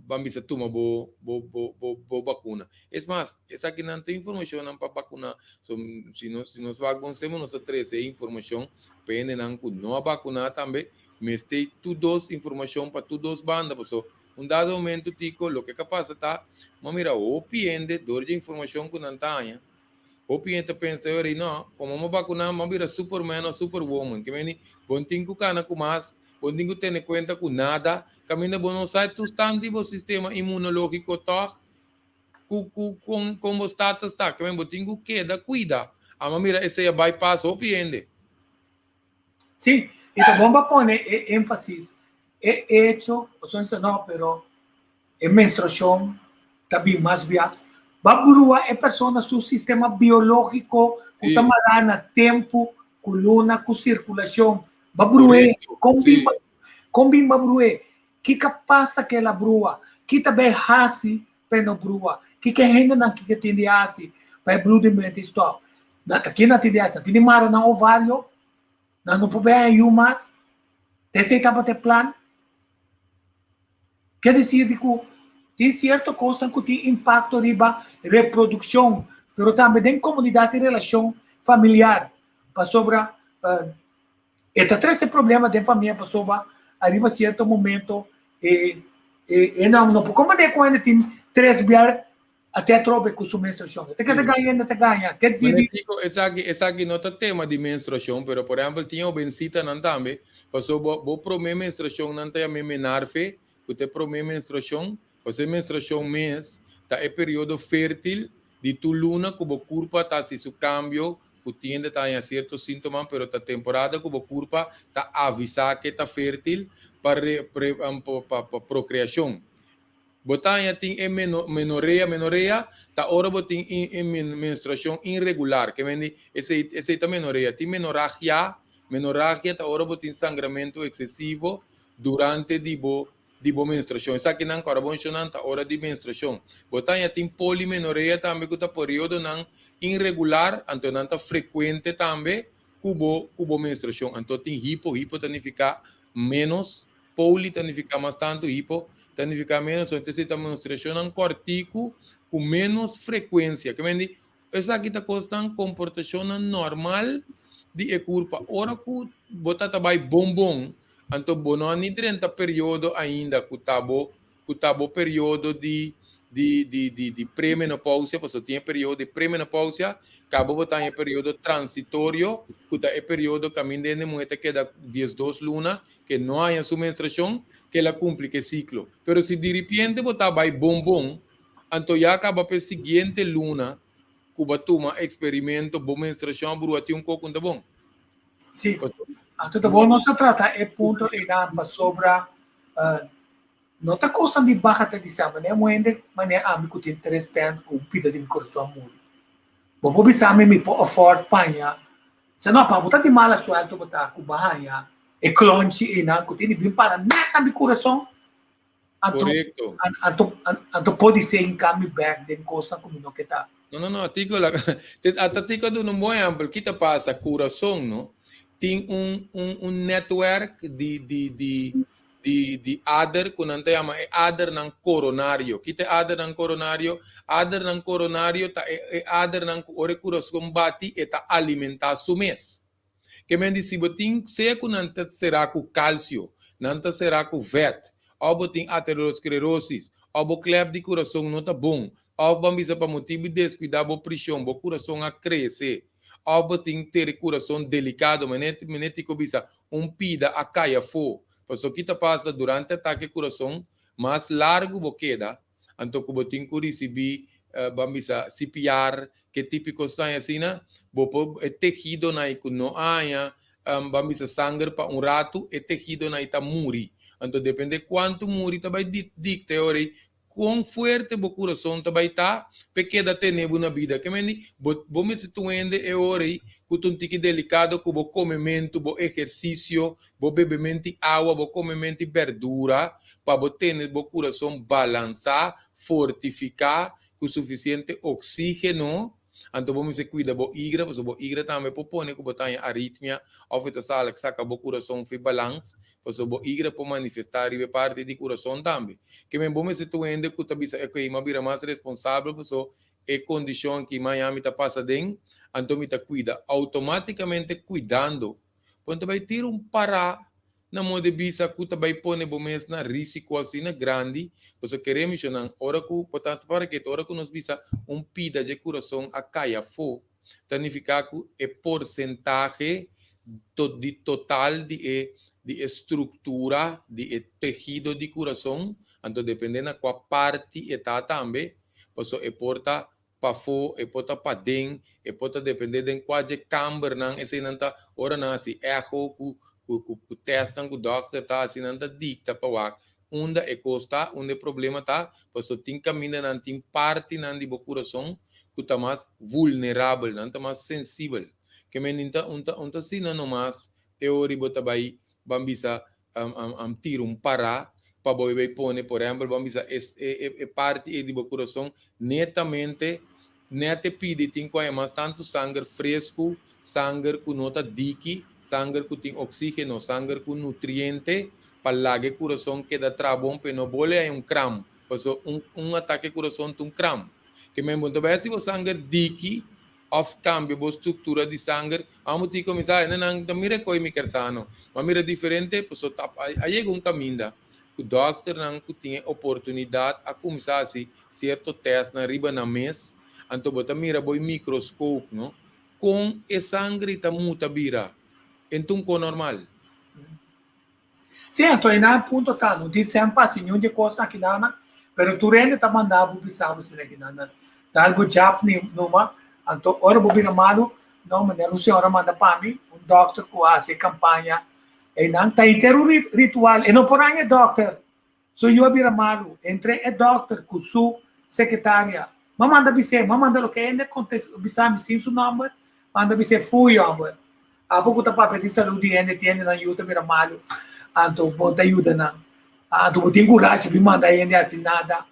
ban bisa tuma bo bo bo bo bo bakuna. Es mas, esakinan ta informashonnan pa bakuna. So, si nos si nos wak bon sema nos ta trese e informashon pa hendenan ku no a bakuna tambe. Mester tur dos informashon pa tur dos banda paso un dado momento Tico loke ka pasa ta bo a mira hopi hende dor dje informashon ku nan ta haña. Hopi hende ta pensa ora no, komo mi a bakuna mi a bira superman of superwoman. Ke meni bo no tin ku kana ku mas, bo no tin ku tene kuenta ku nada. Kaminda bo no sa e toestand di bo sistema inmunologiko tòg ku ku kon kon bo status ta. Ke meni bo tin ku keda kuida. Amo a mira esei a bai pas hopi hende. Sí, i ta bon pa pone e énfasis, e echo, pasobra nan sa no, pero E menstruashon ta bin mas bia. Ba brua e persona su sistema biológiko ku ta mará na tempu, ku luna, ku sirkulashon. Ba bru'é. Kon bin ba kon bin ba bru'é? Kiko pasa ku el a brua? Ki ta bai hasi pa e no brua? Kiko e hendenan kiko tin di hasi pa e bludimentu stòp? Nan ta kina tin di hasi? Nan tin di mara nan ovario? Nan no por bai haña yu mas? Ta esei tabata e plan? Ke desir di ku tin sierto kosnan ku tin impakto riba reprodukshon, pero tambe den komunidat i relashon familiar, pasobra e ta trese problema den famia pasobra ariba sierto momento e e nan no por komprende ku hende tin tres biar Ate atrobe ku su menstruashon. E ta keda gaña e ta gaña. Ke disi di. Kiko, esaki, esaki no ta tema di menstruashon, pero por ehempel tin hobensitanan tambe, paso bo, bo prome menstruashon nan ta yam'é menarfe, ku ta e prome menstruashon, paso e menstruashon mes ta e periodo fertil di tur luna ku bo kurpa ta hasi su kambio, ku tin hende ta haña sierto sintoman, pero ta temporada ku bo kurpa ta avisá ke ta fertil pa re, pre, pa, pa prokreashon. Bo ta haña tin e menorea, menorea ta ora bo tin e menstruacion inregular, ke men di esei esei ta menorea. Tin menoragia, menoragia ta ora bo tin sangramento excesivo durante di bo di bo menstruacion. Esakinan ku ora bo mencionan ta ora di menstruacion. Bo ta haña tin polimenorea tambe ku ta periodonan inregular, anto nan ta frecuente tambe ku bo ku bo menstruacion. Anto tin hipo, hipo ta nifica menos. Poli ta nifiká mas tantu, hipo ta nifiká ménos. Entonces esei ta menstruashonnan kòrtiku ku ménos frekuensia. Ke men di, esaki ta kosnan komportashonnan normal di e kurpa. Ora ku bo ta ta bai bon bon, anto bo no a ni drenta periodo ainda ku ta bo ku ta bo periodo di di di di di premenopausia, pasobra tin e periodo di premenopausia, kaba bo ta den e periodo transitorio, ku ta e periodo kaminda hende muhé ta keda diesdos luna ke no haña su menstruashon, ke el a kumpli ku e siklo. Pero si diripiente bo ta bai bon bon, anto ya kaba pa e siguiente luna ku bo a tuma eksperimento, bo menstruashon a brua tin un koko ku no ta bon. Sí, anto ta bon nos a trata e punto einan pasobra No ta kosnan di baha ta bisa manera un hende manera ami ku tin tres tent ku un pida di mi kurason a muri. Bo por bisa mi mi por afford paña? Sa no pa bo ta di mala suelto bo ta ku bo a haña e klonchi einan ku tin di bin para nèt na mi kurason. Anto, Korekto. anto, anto podisé hinká mi bèk den kosnan ku mi no ke ta. No, no, no, Tico, la, ata Tico a duna un bon ehèmpel. Ki ta pasa? Kurason, no? Tin un, un, un netwerk di, di, di, di, di ader ku nan ta yama e adernan koronario. Ki ta e adernan koronario? Adernan koronario ta e, e adernan ku ora e kurason bati e ta alimentá su mes. Ke men di si bo tin sea ku nan ta será ku kalsio, nan ta será ku vèt, òf bo tin aterosklerosis, òf bo klèp di kurason no ta bon, òf ban bisa pa motibu di deskuidá bo prishon bo kurason a krese, òf bo tin tere kurason delikado, mane mane Tico bisa, un pida a kai afó. Pasobra ki ta pasa durante atake kurason, mas largu bo keda, anto ku bo tin ku risibí ban bisa CPR, ke típiko stan asina, bo por e tehidonan ei ku no a haña ban bisa sanger pa un ratu, e tehidonan ei ta muri. Anto depende kuantu muri ta bai dikta e ora ei kon fuerte bo kurason ta bai ta p'e keda tene bo na bida. Ke mende bo bo mester ta un hende e ora ei ku ta un tiki delikado ku bo komementu, bo ehersisio, Bo bebementi awa, bo comementi berdura pa bo tene bo curason balansa, fortifica cu suficiente oxigeno. Anto bo mester cuida bo igra, pasobra bo igra tambe por pone cu bo ta haña aritmia of e ta sali saca bo curason fi balans, pasobra bo igra por manifesta riba e parti di curason tambe. Ke men bo mester ta un hende cu ta bisa, ok, mi a bira mas responsabel pasobra e condicion aki maña mi ta pasa den, anto mi ta cuida. Automaticamente cuidando Bo no ta bai tira un pará na moda di bisa ku ta bai pone bo mes na risiko asina grandi. Pasobra kere mishonan, ora ku bo ta para ketu, ora ku nos bisa un pida dje kurason a kai afó, ta nifiká ku e porsentahe di total di e di e struktura di e tehido di kurason, anto dependé na kua parti e ta tambe, pasobra e por ta pafó, e por ta paden, e por ta dependé den kua dje kambernan eseinan ta, ora nan hasi echo ku ku ku tèstnan ku dòkter ta hasi nan ta dikta pa wak unda e kos ta, unda e problema ta, pasobra tin kamindanan, tin partinan di bo kurason ku ta mas vulnerabel, nan ta mas sensibel. Ke men ta un ta un ta asina nomas e ora bo ta bai ban bisa tira un pará pa bo bai pone, por ehempel, ban bisa e e parti ei di bo kurason netamente nèt e pidi tin ku haña mas tantu sanger fresku, sanger ku no ta diki, sanger ku tin oksígeno, sanger ku nutriente pa laga e kurason keda traha bon pa e no bole haña un kram, pasobra un un atake kurason ta un kram. Ke men bo no ta bai hasi bo sanger diki Of cambia bo structura di sanger. Amo tin cuminsa hende nan ta mira coy mi ker sano. Ma mira diferente paso ta a yega un caminda cu dokternan cu tin e oportunidad a cuminsa haci cierto testnan riba nan mes. Anto bo ta mira bo microscope no con e sangre ta muta bira en ta un co normal. Sí, anto e nan punto ta, no tin sèn pa hasi niun di e kosnan aki nan, pero tur hende ta manda bo bisa bo esaki nan. Dal bo jab ni numa, anto ora bo bira malu, no, manera un señora manda pa mi, un dòkter ku a hasi e kampaña einan, ta henter un ritual, e no por haña e dòkter, su yu a bira malu, entre e dòkter ku su sekretaria, m'a manda bis'é, m'a manda loke hende kontes bisa mi sin su nòmber, manda bis'é, fui hòmber, Abo ku ta papia di salú di hende, tin hendenan yu ta bira malu, anto bo ta yuda nan. Anto bo tin kurashi bin manda hende hasi nada.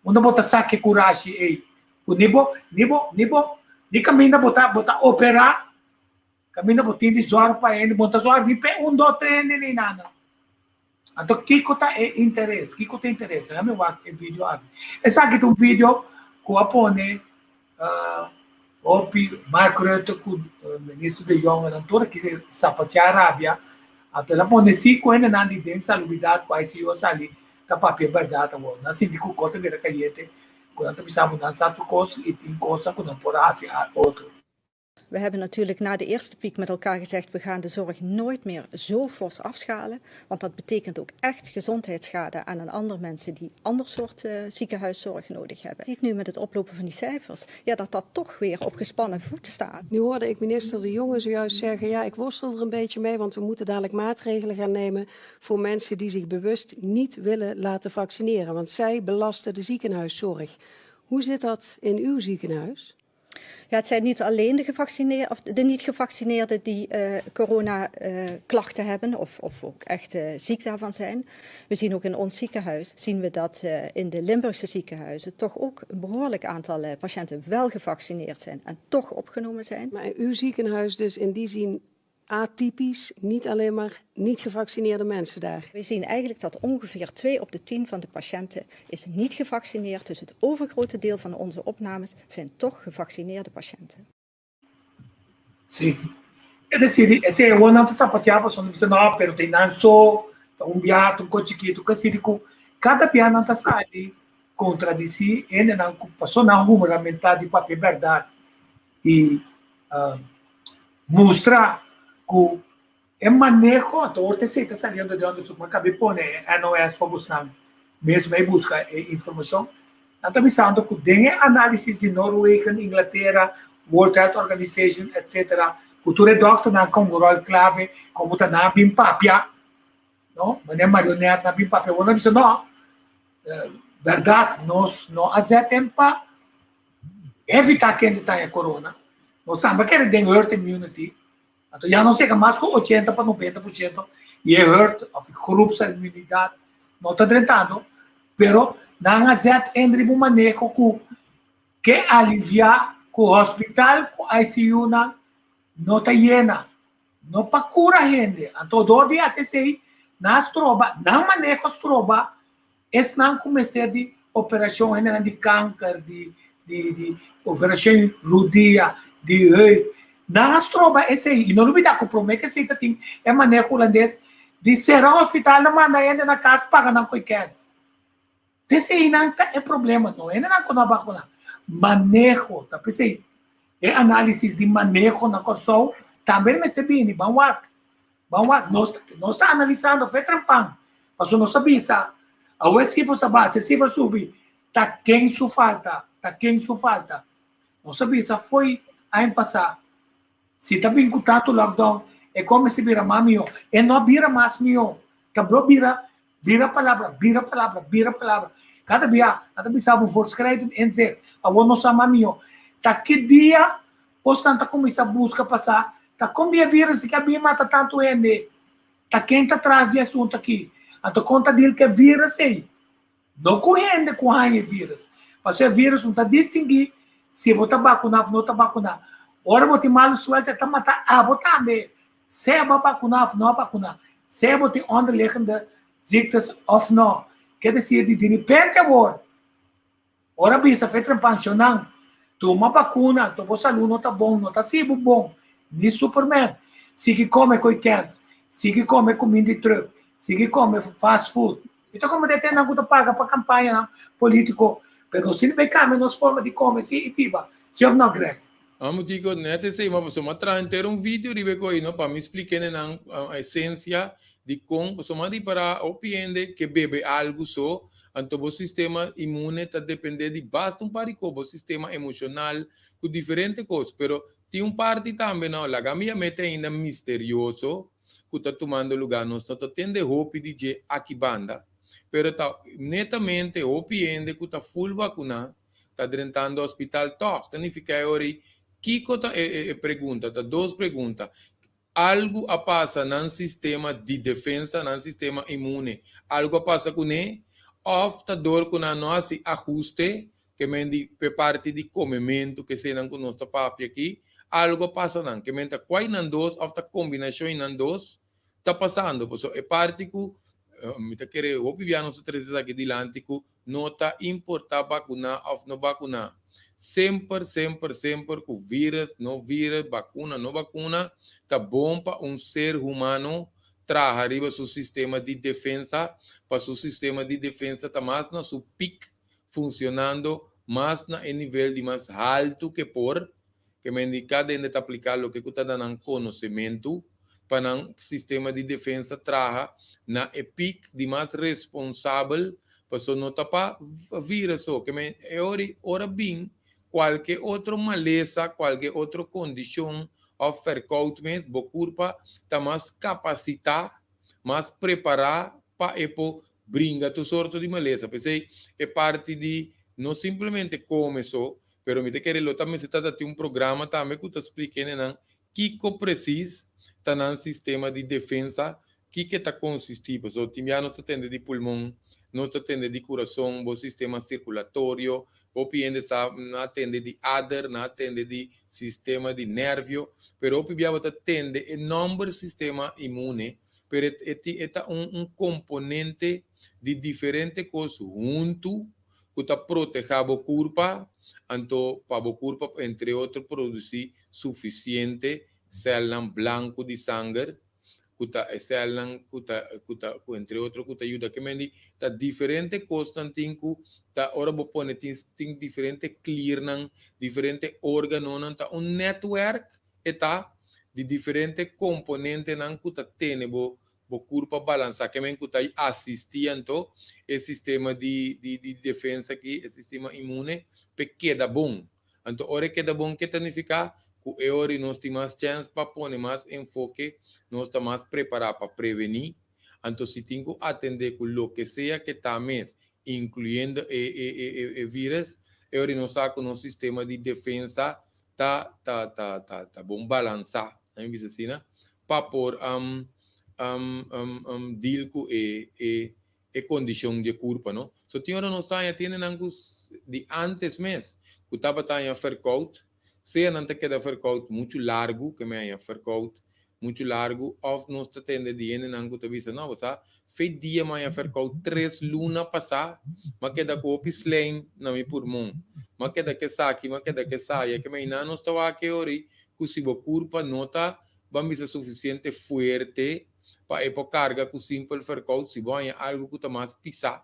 Unda bo ta saka e kurashi ei? Ku ni bo, ni bo, ni bo, ni kaminda bo ta, bo ta operá, kaminda bo tin di zòrg pa hende, bo no ta zòrg ni p'e un, dos, tres hende ni nada. Anto kiko ta e interes? Kiko ta e interes? Laga mi wak e video aki. Esaki ta un video ku a pone hopi Mark Rutte ku Minister de Jonge nan tur a kise sapateá rabia. Anto el a pone si ku hendenan di den salubridat ku ICU a sali ta papia bèrdat awor. Nan sinti ku kos ta bira kayente ku nan ta bisa bo nan sa tur kos i tin kosnan ku nan por a hasi otro. We hebben natuurlijk na de eerste piek met elkaar gezegd: we gaan de zorg nooit meer zo fors afschalen. Want dat betekent ook echt gezondheidsschade aan een ander mensen die ander soort uh, ziekenhuiszorg nodig hebben. Je ziet nu met het oplopen van die cijfers ja, dat dat toch weer op gespannen voet staat. Nu hoorde ik minister De Jonge zojuist zeggen: ja, ik worstel er een beetje mee, want we moeten dadelijk maatregelen gaan nemen voor mensen die zich bewust niet willen laten vaccineren. Want zij belasten de ziekenhuiszorg. Hoe zit dat in uw ziekenhuis? Ja, het zijn niet alleen de gevaccineerden of de niet gevaccineerden die coronaklachten hebben of ook echt ziek daarvan zijn. We zien ook in ons ziekenhuis, zien we dat in de Limburgse ziekenhuizen toch ook een behoorlijk aantal patiënten wel gevaccineerd zijn en toch opgenomen zijn. Maar in uw ziekenhuis dus in die zin atypisch, niet alleen maar niet gevaccineerde mensen daar. We zien eigenlijk dat ongeveer 2 op de 10 van de patiënten is niet gevaccineerd. Dus het overgrote deel van onze opnames zijn toch gevaccineerde patiënten. Sí. Es decir, esei awor nan ta sapateá pasobra nan bisa no, pero ta einan so, ta un bia, ta un kos chikitu, ku asina ku kada bia nan ta sali kontradisí hendenan ku pasobra nan huramentá di papia bèrdat i mustra ku e maneho, anto ora esei ta saliendo di onderzoek, mi a kabi pone e NOS pa busnan mes bai buska e informashon, nan ta bisando ku den e análisis di Noorwegen, Inglatera, World Health Organization, etcetera, ku tur e dòkternan kon un ròl klave komo ta nan a bin papia, no, manera marionèt nan a bin papia, awor nan a bisa no, bèrdat nos no a zet den pa evitá kende ta haña corona, nos tambe a kere den herd immunity, anto ya nos yega mas ku 80 pa 90% di e herd of groepsimmuniteit no ta drentando, pero nan a zet en riba un maneho ku ke aliviá ku hospital ku ICU nan no ta yena, no pa kura hende, anto dor di hasi esei nan a stroba, nan maneho a stroba Esnan ku mester di operashon, hendenan di kanker, di di di operashon rudia, di heup, nan a stroba esei. I no lubidá ku promé ku esei ta tin e maneho hulandes di sera hospital nan manda hende na kas paga nan ku e kèns. Ta eseinan ta e problema, no hendenan ku no a bakuna. Maneho ta p'esei e análisis di maneho na Kòrsou tambe mester bini. Ban wak. Ban wak, nos nos ta analisando fe trempan, pasobra nos ta bisa, awe sifra ta baha, si sifra subi, ta ken su falta, ta ken su falta. Nos a bisa fo'i aña pasá, si ta bin ku tantu lockdown, e kon mester bira mas mihó. E no a bira mas mihó, ta blo bira, bira palabra, bira palabra, bira palabra. Kada bia nan ta bisa bo voortschrijdend inzicht, awor nos sa mas mihó. Ta ki dia Bosnan ta kuminsá buska pa sa ta kon di e virus ki a bin mata tantu hende. Ta ken ta tras di e asuntu aki? Anto kon ta dil ku e virus ei? No ku hende ku haña e virus. Pasobra e virus no ta distinguí si bo ta bakuná òf no ta bakuná. Ora bo tin malu suerte e ta mata abo tambe, sea bo a bakuná òf no a bakuná, sea bo tin onderliggende ziektes òf no. Ke desir di diripente awor Ora bisa fe trempanshonnan, tuma bakuna, anto bo salú no ta bon, no ta hasi bo bon, ni Superman. Sigui kome koe kèns, sigui kome kuminda di trùk, sigui kome fast food. Mi ta kome den tennan ku ta paga pa kampañanan polítiko, pero nos tin di bai kambia nos forma di kome si i biba, si òf no, Greg? Amo dico net esei, ma pasobra mi a traha henter un video riba e koe, no, pa mi splika nan esencia di kon, pasobra mi a ripara hopi hende ke bebe algu so, Anto bo sistema inmune ta depende di basta un par di kos, bo sistema emoshonal ku diferente kos. Pero tin un parti tambe no, laga mi yam'é te ainda misterioso ku ta tumando lugá. Nos no ta tende hopi di dje aki banda, pero ta netamente hopi hende ku ta ful vakuná ta drentando hospital tòg. Ta nifiká e ora ei kiko ta e pregunta? Ta dos pregunta. Algu a pasa nan sistema di defensa, nan sistema inmune. Algu a pasa kuné òf ta dor ku nan no hasi ahuste, ke men di p'e parti di komementu, ke eseinan ku nos ta papia aki, algu a pasa nan. Ke men ta kuai nan dos òf ta kombinashon di nan dos ta pasando. Pasobra e parti ku mi ta kere hopi bia nos ta trese esaki dilanti ku No ta importa bakuna of no bakuna. Semper, semper, semper ku virus, no virus, bakuna, no bakuna, ta bon pa un ser humano traha riba su sistema di defensa, pa su sistema di defensa ta mas na su pik, funcionando mas na e nivel di mas haltu ke por, ke men di kada hende ta apliká loke ku ta da nan konosementu pa nan sistema di defensa traha na e pik di mas responsabel paso no ta pa virus so ke men e ora ora bin kualke otro malesa kualke otro kondishon òf verkoud mes bo kurpa ta mas kapasitá mas prepará pa e por bringa tur sorto di malesa p'esei e parti di no simplemente kome so. Pero mi ta kere lo ta mester ta tin un programa tambe ku ta splika hendenan kiko presis ta nan sistema di defensa, kiko e ta konsistí. Pasobra tin bia nos ta tende di pulmon, nos ta tende di kurason, bo sistema sirkulatorio, hopi hende sa nan a tende di ader, nan a tende di sistema di nervio, pero hopi bia bo ta tende e nòmber sistema inmune, pero e e ta un un komponente di diferente kos huntu ku ta protehá bo kurpa, anto pa bo kurpa entre otro produsí sufisiente sèlnan blanku di sanger, ku ta e sèlnan ku ta ku ta ku entre otro ku ta yuda. Ke men di ta diferente kosnan tin ku ta ora bo pone tin tin diferente kliernan, diferente órganonan, ta un nètwèrk e ta di diferente komponentenan ku ta tene bo bo kurpa balansá. Ke men ku ta asistí anto e sistema di di di defensa aki, e sistema inmune, p'e keda bon. Anto ora e keda bon ke ta nifiká? Ku e ora nos tin mas chèns pa pone mas enfoke, nos ta mas prepará pa prevení. Anto si tin ku atendé ku loke sea ke ta mes, inkluyendo e e e e vírus, e ora nos sa ku nos sistema di defensa ta ta ta ta ta bon balansá, nan mi bisa asina, pa por deal ku e e e kondishon dje kurpa no. So tin ora nos ta haña tiendenan ku di antes mes ku tabata haña verkoud, sea nan ta keda verkoud muchu largu, ke mi haña verkoud muchu largu, òf nos ta tende di hendenan ku ta bisa, no bo sa, fe dia mi haña verkoud tres luna pasá, mi a keda ku hopi slijm na mi pulmon, mi a keda ke esaki, mi a keda ke esaya, ke mi nan nos ta wak e ora ei ku si bo kurpa no ta ban bisa sufisiente fuerte pa e por karga ku simpel verkoud, si bo haña algu ku ta mas pisá,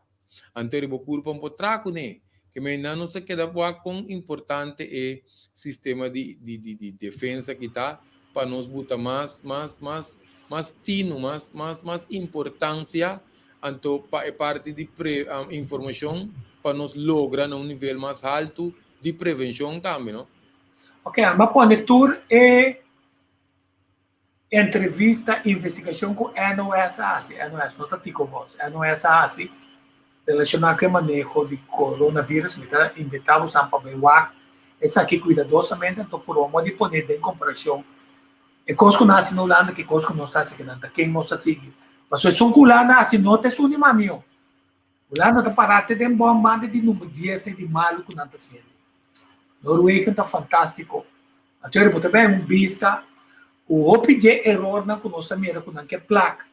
anto riba bo kurpa no por traha kuné. Ke mei nan nos ta keda wak kon importante e sistema di di di di defensa ki ta pa nos buta mas mas mas mas tinu, mas mas mas importansia anto pa e parti di pre informashon pa nos logra na un nivel mas haltu di prevenshon tambe no. Oke, amba pone tur e Entrevista investigashon ku NOS a hasi, NOS no ta Tico Vos, NOS a hasi relashoná ku e maneho di coronavirus. Mi ta invitá bosan pa bai wak esaki kuidadosamente, anto por omo di pone den komparashon e kos ku nan hasi na Hulanda ku e kos ku nos ta hasi kinan, ta ken nos ta sigui. Pasobra esun ku Hulanda a hasi no ta esun di mamió. Hulanda ta pará te den bon banda di number dies den di malu ku nan ta hasiendo. Noorwegen ta fantástiko. Anto bo ta bai un bista ku hopi dje erornan ku nos ta mira ku nan ke plak.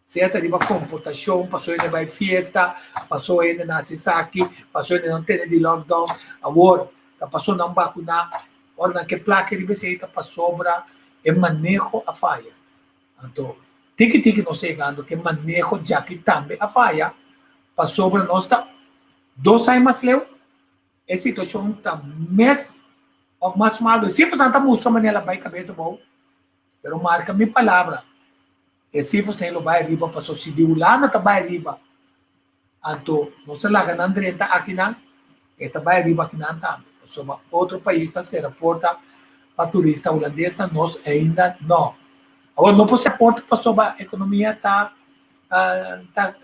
Sea ta riba komportashon, paso hende bai fiesta, paso hende nan hasi esaki, paso hende nan tene di lockdown. Awor ta paso nan bakuná, ora nan ke plak riba esei ta pasobra e maneho a faya. Anto tiki tiki nos ta yegando ku e maneho djaki tambe a faya pasobra nos ta dos aña mas leu. E situashon ta mes òf mas malu. E sifranan ta mustra manera el a bai kabes abou, pero marka mi palabra, e sifras lo bai ariba pasobra si di Hulanda ta bai ariba, anto nos ta laga nan drenta akinan, e ta bai ariba akinan tambe. Pasobra otro pais ta sera porta pa turista hulandesnan, nos ainda no. Awor no por sera porta pasobra ekonomia ta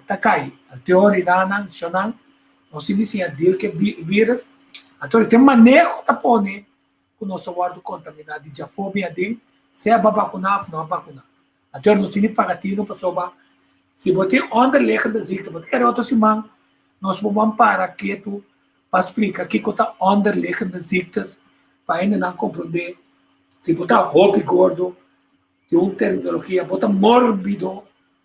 ta kai. Teoridanan, shonnan. Nos tin di siña deal ku e virus. Anto e tin maneho ta pone ku nos ta wòrdu kontaminá di djafó bin aden, sea bo a bakuná òf no a bakuná. Anto nos tin di paga tinu pasobra si bo tin onderliggende ziekte, bo ta kere otro siman nos por ban para ketu pa splika kiko ta onderliggende ziektes pa hendenan komprondé si bo ta hopi gordo, tin un terminologia, bo ta mórbido,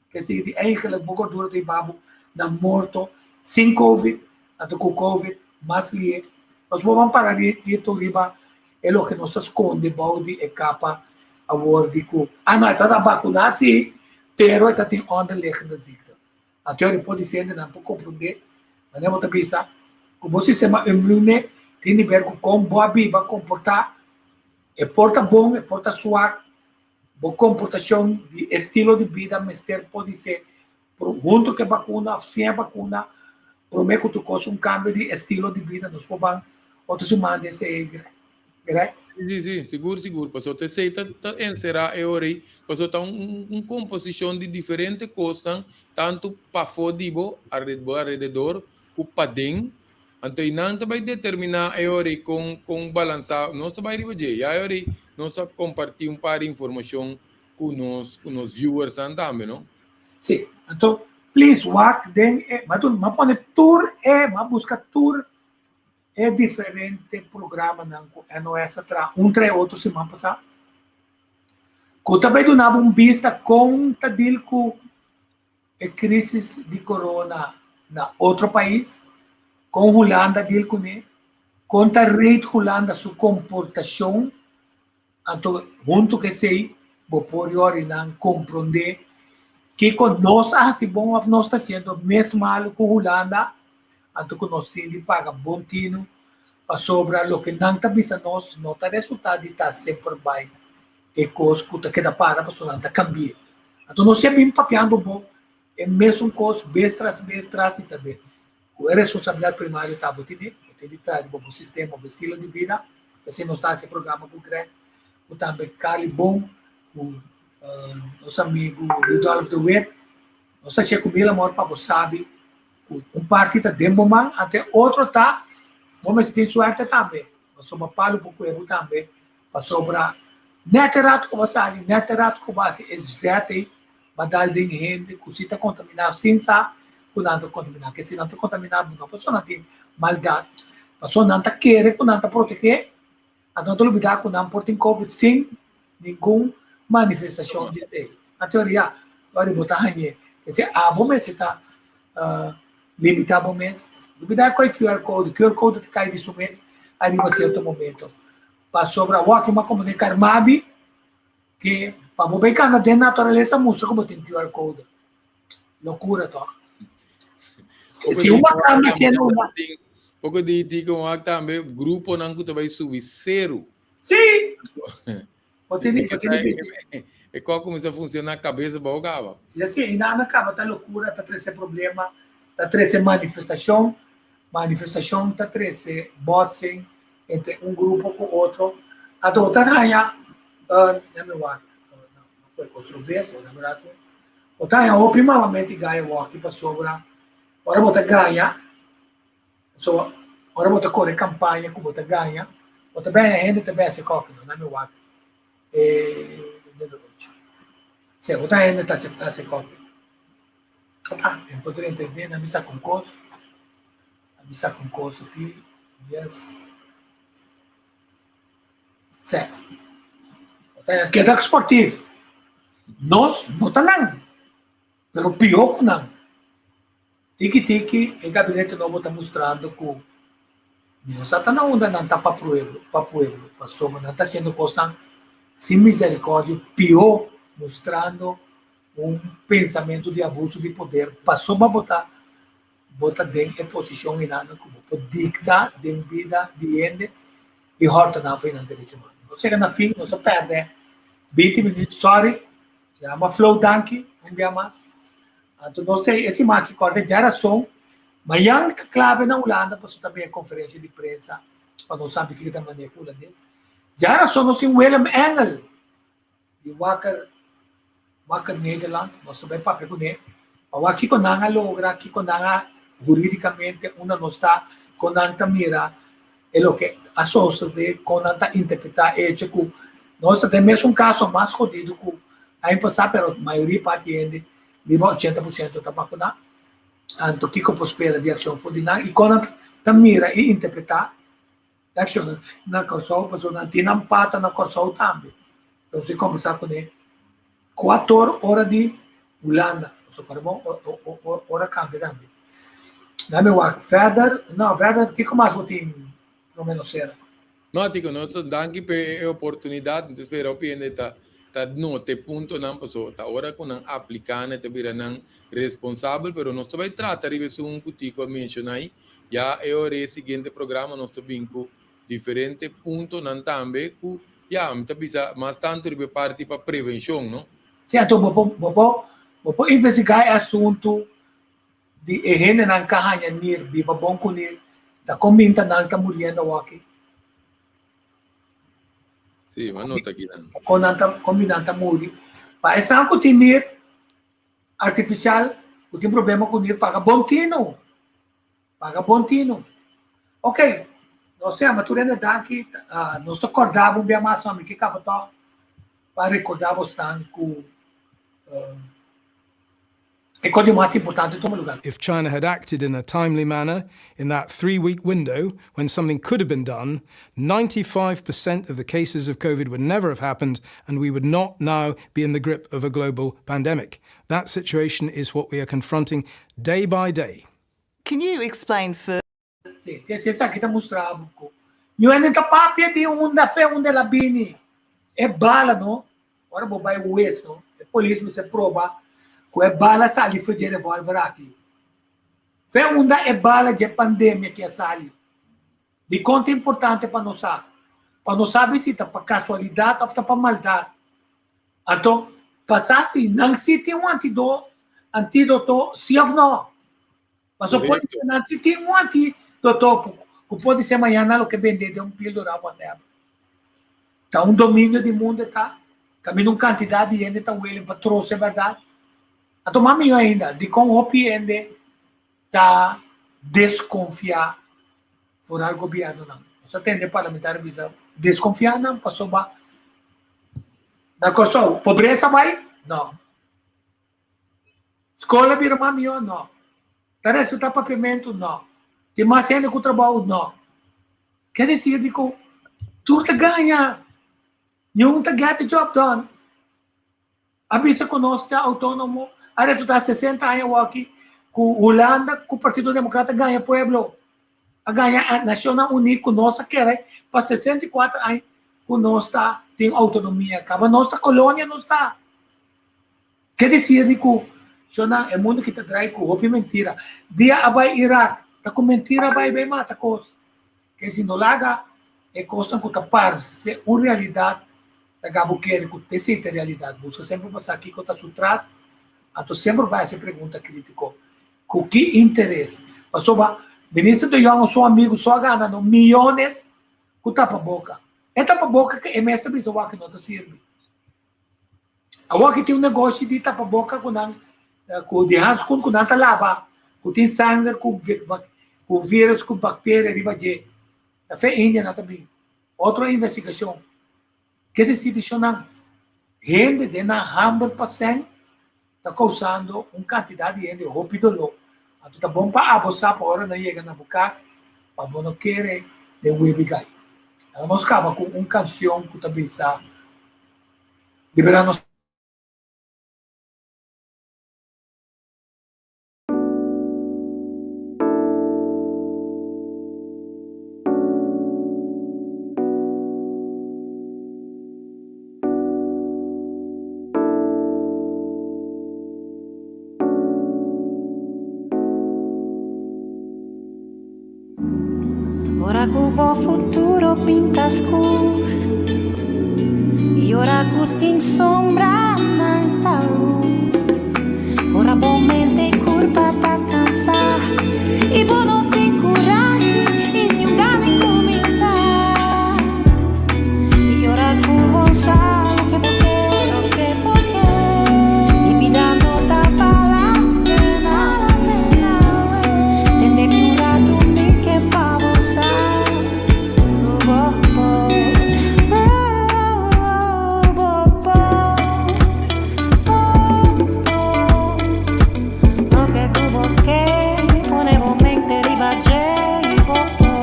ke sigui di eigenlijk bo gordura ta hiba bo na morto sin covid, anto ku covid mas lihe. Nos por ban para rito riba e loke nos ta skonde bou di e kapa awor di ku, ah no, e ta ta bakuná si, pero e ta tin onderliggende ziekte. Anto e por di hendenan por komprondé, manera bo ta bisa, ku bo sistema inmune tin di ber ku kon bo a biba, komportá, e por ta bon, e por ta swak, Bo komportashon di estilo di bida mester podi ser huntu ku e bakuna òf sin e bakuna. Promé ku tur kos un kambio di estilo di bida nos por ban otro siman di esei Greg. Sí, sí, sí, sigur, sigur. Pasobra ta esei ta ta enserá e ora ei. Pasobra ta un un komposishon di diferente kosnan, tantu pafó di bo, bo alrededor, ku paden. Anto i nan ta bai determiná e ora ei kon kon balansá nos ta bai riba dje. Ya e ora ei nos ta kompartí un par di informashon ku nos ku nos viewersnan tambe, no? Sí, anto please wak den e, m'a duna, m'a pone tur e, m'a buska tur e diferente programanan ku NOS a traha un tra e otro siman pasá, ku ta bai duna bo un bista kon ta deal ku e crisis di corona na otro pais, con Hulanda deal cune, con ta rate Hulanda su comportacion, anto hunto cu esey bo por yori nan compronde kico nos a haci bon of nos ta haciendo mes malo cu Hulanda, anto cu nos tin di paga bon tino pasobra loke nan ta bisa nos no ta resulta di ta semper bay e kos ku ta keda para pasobra nan ta kambi'é. Anto nos siempre bin papiando bo e mesun kos bes tras bes tras di ta bes. Ku e responsabilidat primario ta bo tene, bo tin di traha riba bo sistema, bo estilo di bida. P'esei nos ta hasi e programa ku Greg, ku tambe Carly Boom, ku nos amigu Rudolf de Wit. Nos ta hasié ku mil amor pa bo sabi ku un parti ta den bo man, anto e otro ta bo mester tin suerte tambe. Pasobra palu por kue bo tambe Pasobra nèt e rato ku bo a sali, nèt e rato ku bo a hasi e zèt ei, bo a dal den hende ku si ta kontaminá sin sa ku nan ta kontaminá. Ke si nan ta kontaminá bo no pasobra nan tin maldat, pasobra nan ta kere ku nan ta protegé, anto nan ta lubidá ku nan por tin covid sin ningun manifestashon di esei. Na teoria, ora bo ta hañ'é, p'esei abo mester ta limitá bo mes, lubidá ku e QR code, QR code ta kai di su mes ariba sierto momento. Pasobra awor aki bo a komprendé Carmabi ke pa bo bai kanda den naturalesa mustra ku bo tin QR code. Lokura tòg. Si un makamba siendo una. Poko di di ku wak tambe gruponan ku ta bai subi seru. Sí. Bo tin bo tin difícil. E kos kuminsá funshoná kabesa bou kaba. I así, i nan a kaba ta lokura, ta trese problema, ta trese manifestashon, manifestashon ta trese botsing entre un grupo ku otro. Anto bo ta haña, lemme wak, no por otro bes, ora mi rato, bo ta haña hopi malamente gaya wòki pasobra ora bo ta gaya, so ora bo ta kore kampaña ku bo ta gaya, bo ta bèña hende ta bèse kòki no, lemme wak e numero ocho. Si, bo ta haña hende ta hasi kòki. Ta, mi por drenta den, a mi saka un kos. A mi saka un kos aki. Yes. Sè. Keda sportief. Nos no ta nan, pero pió ku nan. Tiki tiki e gabinete nobo ta mustrando ku mi no sa ta na unda nan ta pa pueblo, pa pueblo, pasobra nan ta hasiendo kosnan sin misericordia, pió, mustrando un pensamentu di abuso di poder pasobra bo ta bo ta den e posishon einan ku bo por dikta den bida di hende i hòrta nan for nan derecho humano. Nos yega na fin, nos a pèrdè binti minüt, sòri, yama Flow danki un bia mas. Anto nos ta e siman aki kòrda djarason, mañan ta klave na Hulanda pasobra ta bin e konferensia di prensa pa nos sabi kiko ta maneha hulandes. Djarason nos tin Willem Engel di Wakker Wakker Nederland, nos ta bai papia kuné pa wak kiko nan a logra, kiko nan a huridikamente unda nos ta, kon nan ta mira e loke a sosodé, kon nan ta interpretá e echo ku nos ta den mesun kaso mas hodido ku aña pasá, pero mayoria parti hende, riba 80% ta bakuná. Anto kiko por spera di akshon for di nan i kon nan ta mira i interpretá E akshonnan na Kòrsou pasobra nan tin nan pata na Kòrsou tambe. Nos a kombersá kuné kuator ora di Hulanda. Pasobra bo ora kambia tambe. Nan mi wak verder, no verder kiko mas bo tin promé nos sera? No Tico, nos ta danki pa e oportunidat. Mi ta spera hopi hende ta ta nota e puntonan pasobra ta ora ku nan apliká nan ta bira nan responsabel pero nos ta bai trata riba esun ku Tico a menshoná ei. Ya e ora e siguiente programa nos ta bin ku diferente puntonan tambe ku ya mi ta bisa mas tantu riba e parti pa prevenshon no. Si anto bo por bo por bo por investigá e asuntu di e hendenan ka haña nir biba bon ku nir ta kon bin ta nan ta muriendo awoki. Si, mi a nota kinan. Kon nan ta kon bin nan ta muri. Pa esnan ku tin nir artifisial ku tin problema ku nir paga bon tinu. Paga bon tinu. Ok, nos yama tur hende danki. Nos ta kòrda bo un bia mas, mi ke kaba tòg pa rekordá bosnan ku e kos di mas importante tuma lugá. If China had acted in a timely manner in that 3-week window when something could have been done, 95% of the cases of COVID would never have happened and we would not now be in the grip of a global pandemic. That situation is what we are confronting day by day. Can you explain further? Sí, si esaki ta mustra bo ku Ñu hende ta papia di unda fe unda el a bini. E bala no, ora bo bai hues no, e polis mester proba ku e bala sali for dje revolver aki. Fe unda e bala dje pandemia ki a sali. Dikon ta importante pa nos sa? Pa nos sabi si ta pa kasualidat òf ta pa maldat. Anto, pa sa si nan si tin un antidoto si òf no. Pasobra por ser nan si tin un antidoto ku pode ser mañana nan lo ke bende den un píldora òf whatever. Ta un dominio di mundu e ta, kaminda un kantidat di hende ta willing pa trose e bèrdat. Anto mas mihó ainda, dikon hopi hende ta deskonfiá foral gobièrnunan? Nos a tende parlamentario bisa deskonfiá nan pasobra na Kòrsou pobresa bai? No. Skol a bira mas mihó? No. Ta resultá papiamentu? No. Tin mas hende ku trabou? No. Ke desir di ku tur ta gaña, niun ta get the job done. A bisa ku nos ta outónomo, a resultá 60 aña awaki ku Hulanda ku Partido Demokrata gaña pueblo, a gaña Nashonnan Uní ku nos a kere pa 64 aña ku nos ta tin outonomia. Kaba nos ta kolonia nos ta. Ke desir di ku shonnan e mundu ki ta drai ku hopi mentira. Dia a bai Irak ta ku mentira bai bai mata kos. Ke si no laga e kosnan ku ta parse un realidat laga bo kere ku esei ta realidat. Buska semper pa sa kiko ta su tras, anto semper bai hasi pregunta kritiko. Ku ki interes? Pasobra Minister de Jong su amigu so a gana no miyones ku tapa boka. E tapa boka ke e mes ta bisa wak no ta sirbi. Awor ki tin un negoshi di tapaboka ku nan ku di hanskun ku nan ta laba ku tin sanger ku ku virus ku bakteria riba dje. Ta fe India nan ta bin. Otro investigashon. Ke desidi shon nan hende den nan hamber pa sèn ta kousando un kantidat di hende hopi doló. Anto ta bon pa abo sa pa ora nan yega na bo kas pa bo no kere den webi gai. Laga nos kaba ku un kansion ku ta bisa Liberá nos. Ora ku bo futuro pinta skur I ora ku tin sombranan ta lur Ora bo mente i kurpa ta kansá I bo no tin kurashi i niun gana di kuminsá I ora ku bo sa loke bo ke loke bo ke I bida no ta bala pena Tende mi un ratu mi ke pa bo sa ku bo por Bo por bo por Loke ku bo ke pone bo mente riba dje i bo por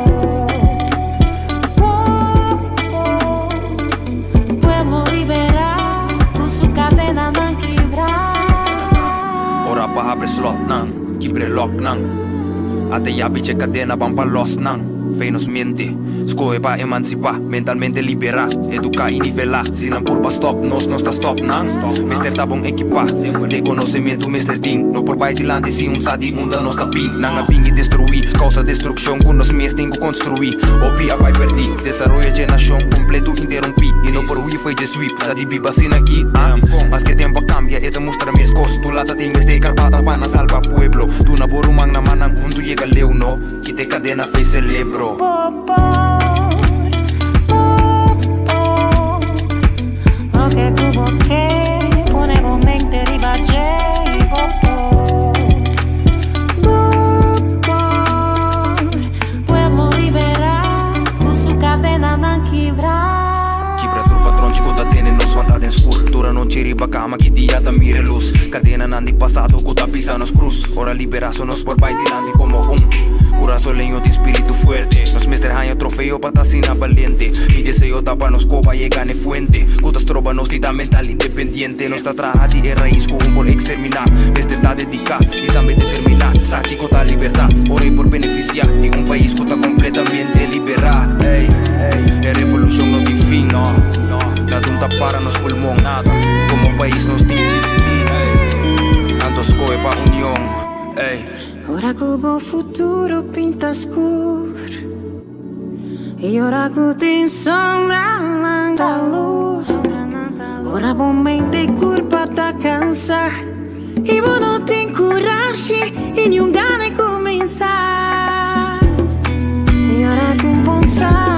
Bo por Pueblo liberá ku su kadenanan kibrá. Ora pa habri slotnan, kibr'e lòknan. Ata yabi dje kadena ban pa lòs nan. Fei nos mente, skohe pa emansipá, mentalmente liberá, eduká i nivelá. Si nan purba stòp nos, nos ta stòp nan. Mester ta bon ekipá, den konosementu mester tin. No por bai dilanti si un sa di unda nos ta bin. Nan a bin i destruí, kousa destrukshon ku nos mes tin ku konstruí. Hopi a bai pèrdí, desaroyo dje nashon kompletu interumpí i no por hui fo'i dje sweep. Ta di biba asina aki, ah? Maske tempu a kambia, e ta mustra meskos. Tu lata tin mester karpata pa nan salba pueblo. Duna bo ruman na mannan huntu yega leu, no? Kita e kadena fei selebro. Bo por, bo por Loke ku bo ke, pone bo mente riba dje i bo por Bo por, pueblo liberá. skur. Tur anochi riba kama ki dia ta mira lus. Kadenanan di pasado ku ta pisa nos krus. Ora liberá so nos por bai dilanti komo un kurasoleño di spiritu fuerte. Nos mester haña trofeo pa ta asina balente. Mi deseo ta pa nos koba yega n'e fuente ku ta stroba nos di ta mental independiente. Nos ta traha di e rais ku un por eksterminá. Mester ta dediká i tambe determiná. Sa kiko ta libertad ora e por benefisiá di un pais ku ta kompletamente liberá. Ey, e revolushon no tin fin. Nada un ta para nos pulmon. Komo pais nos tin disidí. Anto skohe pa union. Ey. Ora ku bo futuro pinta skur I ora ku tin sombra nan ta lus Ora bo mente i kurpa ta kansa I bo no tin kurashi i niun gana di kuminsá I ora ku bon sa.